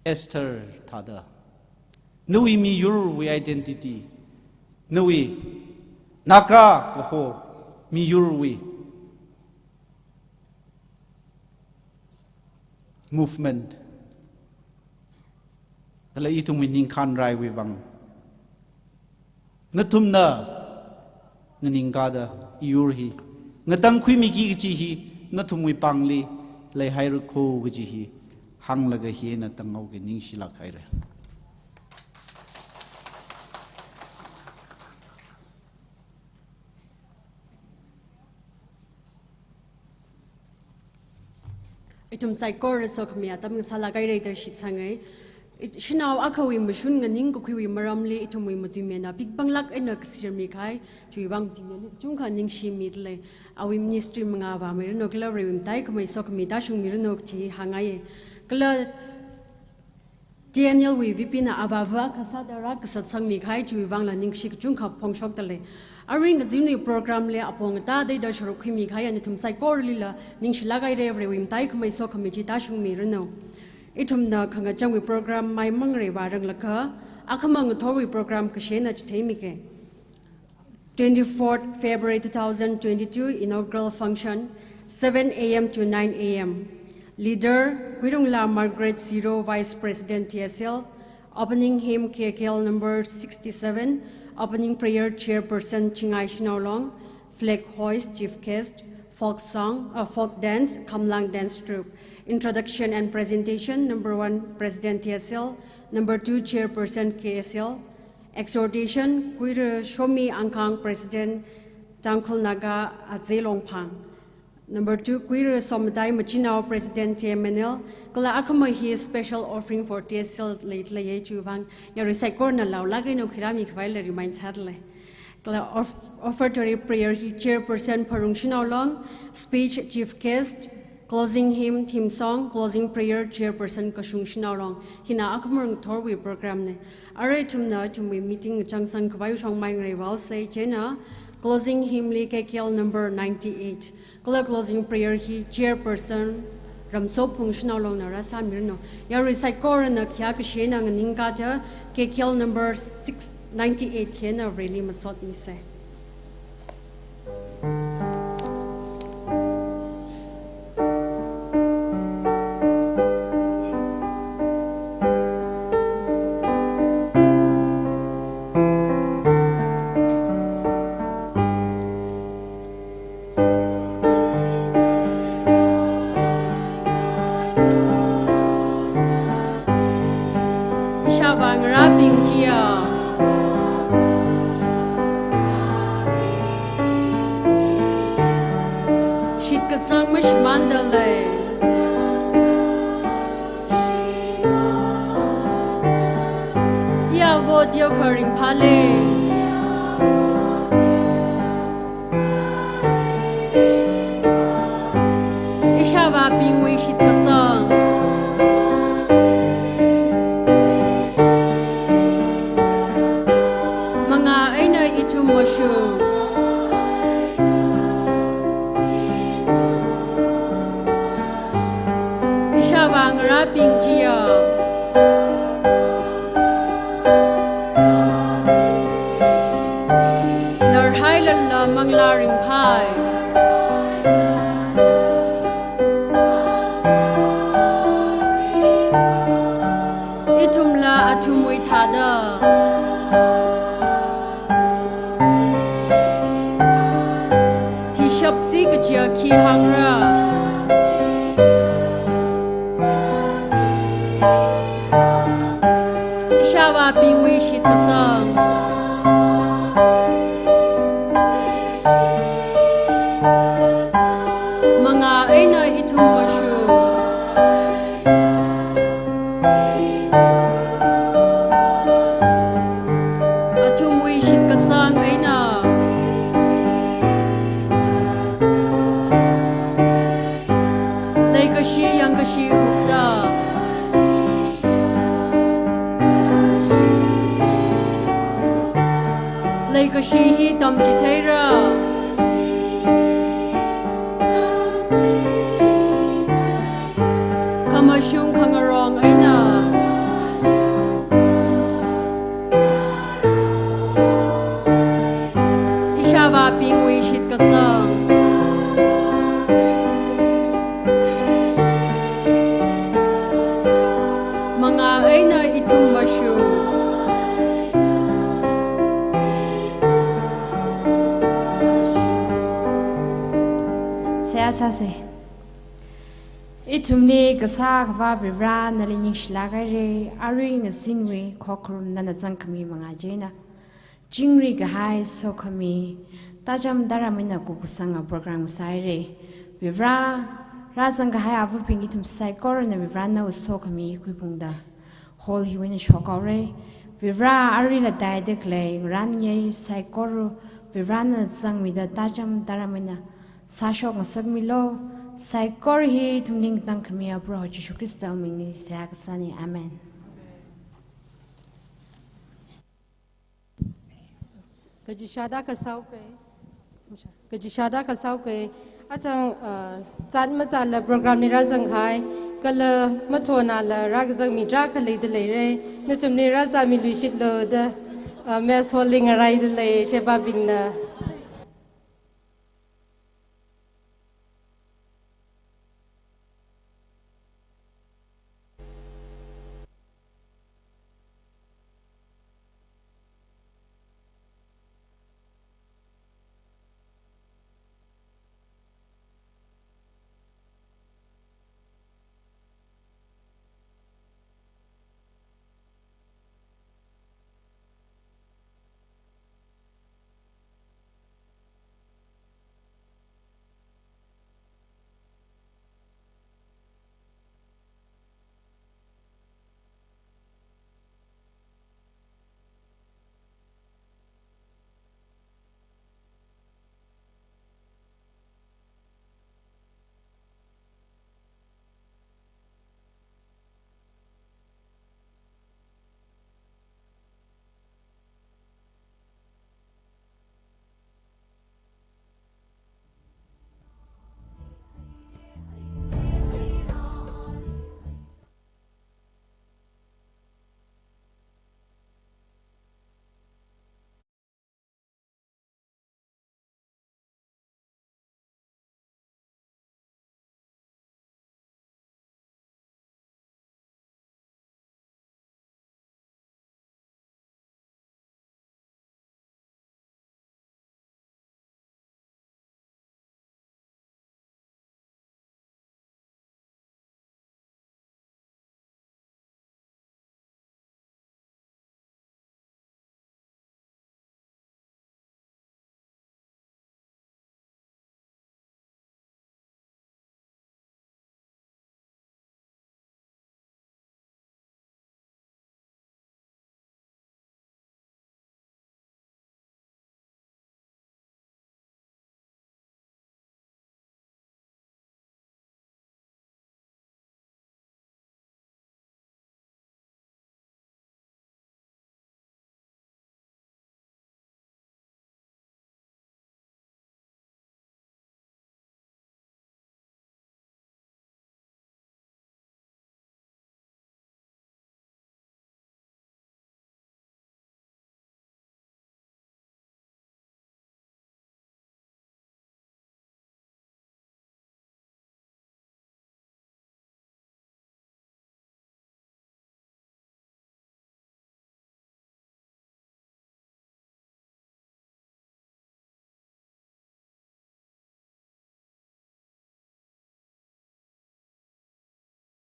Esther thāda, nawui miyurwui identity, nawui Naga kaho miyurwui movement, kala ithumwui ningkhan raiwui vang, nathumna nganingkada iyur hi ngatangkhuimiki kaji hi, nathumwui pāngli leihairakho kaji hi hānglaga hi eina tanghaoki, ningshilāk haira. Ithum saikora sokhami atam ngasālāk haira da shitsanga. It-, shanao akhawui mashun nganingkakhuiwui maramli ithumwui matuimeina pingpanglāk eina kasirmi kahai, chiwui vang matuimeili kachungkha ningshimidalei. Awui ministry mangā vāmiranu kala Varewui mataikhamei sokhami tāshungmiranu kaji hāngai. Kala T N L wui V P na avāva kasā tara kasā sangmi kahai chiwui vangla ningshi kachungkha phongshokdalei. Arui ngazinwui program li apong atāda sharuk khuimi kahai nathum saikoralila ningshilāk haira, Varewui mataikhamei sokhami chi tāshungmiranu. Ithumna khangachangwui program maimangrei vāranglakha, akhama ngathorwui program kashe eina chitheimika. Twenty-fourth February two thousand twenty-two, inaugural function, seven A M to nine A M. Leader, Kuirungla Margaret Zero, Vice President T S L. Opening hymn, K K L number sixty-seven. Opening prayer, Chairperson Chingai Shanao Long. Flag hoist, chief guest, folk song, uh, folk dance, Khamlang Dance Troupe. Introduction and presentation, number one, President T S L. Number two, Chairperson K S L. Exhortation, Kuira Shomi Angkang, President Tangkhul Naga Aze Longphang. Number two, Kuira Somatai Machinao, President T M N L. Kala akhama hi special offering for T S L leilei, chiwui vang yarui saikorana laolāk eina khuirāmi khavai la remind sādalei. Kala of-, offertory prayer hi Chairperson Pharung Shanao Long, speech chief guest, closing hymn, theme song, closing prayer, Chairperson Kashung Shanao Long. Hina akhama ngathorwui program na. Arui ithumna ithumwui meeting changsang khavai shongmai ngarei vāusei, chieina closing hymn li K K L number ninety-eight. Kala closing prayer hi Chairperson Ramsophung Shanao Longna rāsāmiranu. Yarui saikorana khayā kashe eina nganingkada K K L number six ninety-eight hi eina Vareli masotmisei. Sangmashimānda lei. Iya vo teokha ringphālei. Ishāvābingwui shitkasang. Mangā eina ithum mashung. Ishāvā ngarābing chiya. Narhailala manglā ringphai. Ithumla athumwui thāda. Thishapsi kajiya khi hāngra. Ishāvābingwui shitkasang. Mangā eina ithum mashung. Athumwui shitkasang eina. Leikashi yangkashi hupta. Leikashi hi tamchitheira. Khamashung khangarong eina. Ishāvābingwui shitkasang. Mangā eina ithum mashung. Seihā sāsa. Ithumli kasā akhava Varivara nali ningshilāk haira, arui ngazinwui khokharum nana zangkhami mangā china. Chingri kahai sokhami, tācham tāram eina kupkasanga program sāhaira. Varivara, rāzang kahai avabing ithum saikorana Varivara nawui sokhami khuiphungda hall hiwui eina shokhaora. Varivara aruila taida khalei ngarānngayei saikora Varivara nana zangmida tācham tāram eina sāshok ngasakmilu. Saikora hi ithumli ngatangkhami Proho Jishu Khristawui mingli seihā kasāna. Amen. Kachishāda kasāuka. Kachishāda kasāuka. Athang, ah, zat mazāla program li rāzang kahai, kala mathonala rākazangmi tarākha leida leira. Nathumli rāzāmiluishitlu da, ah, mess hall li ngaraida lei, shebābingna.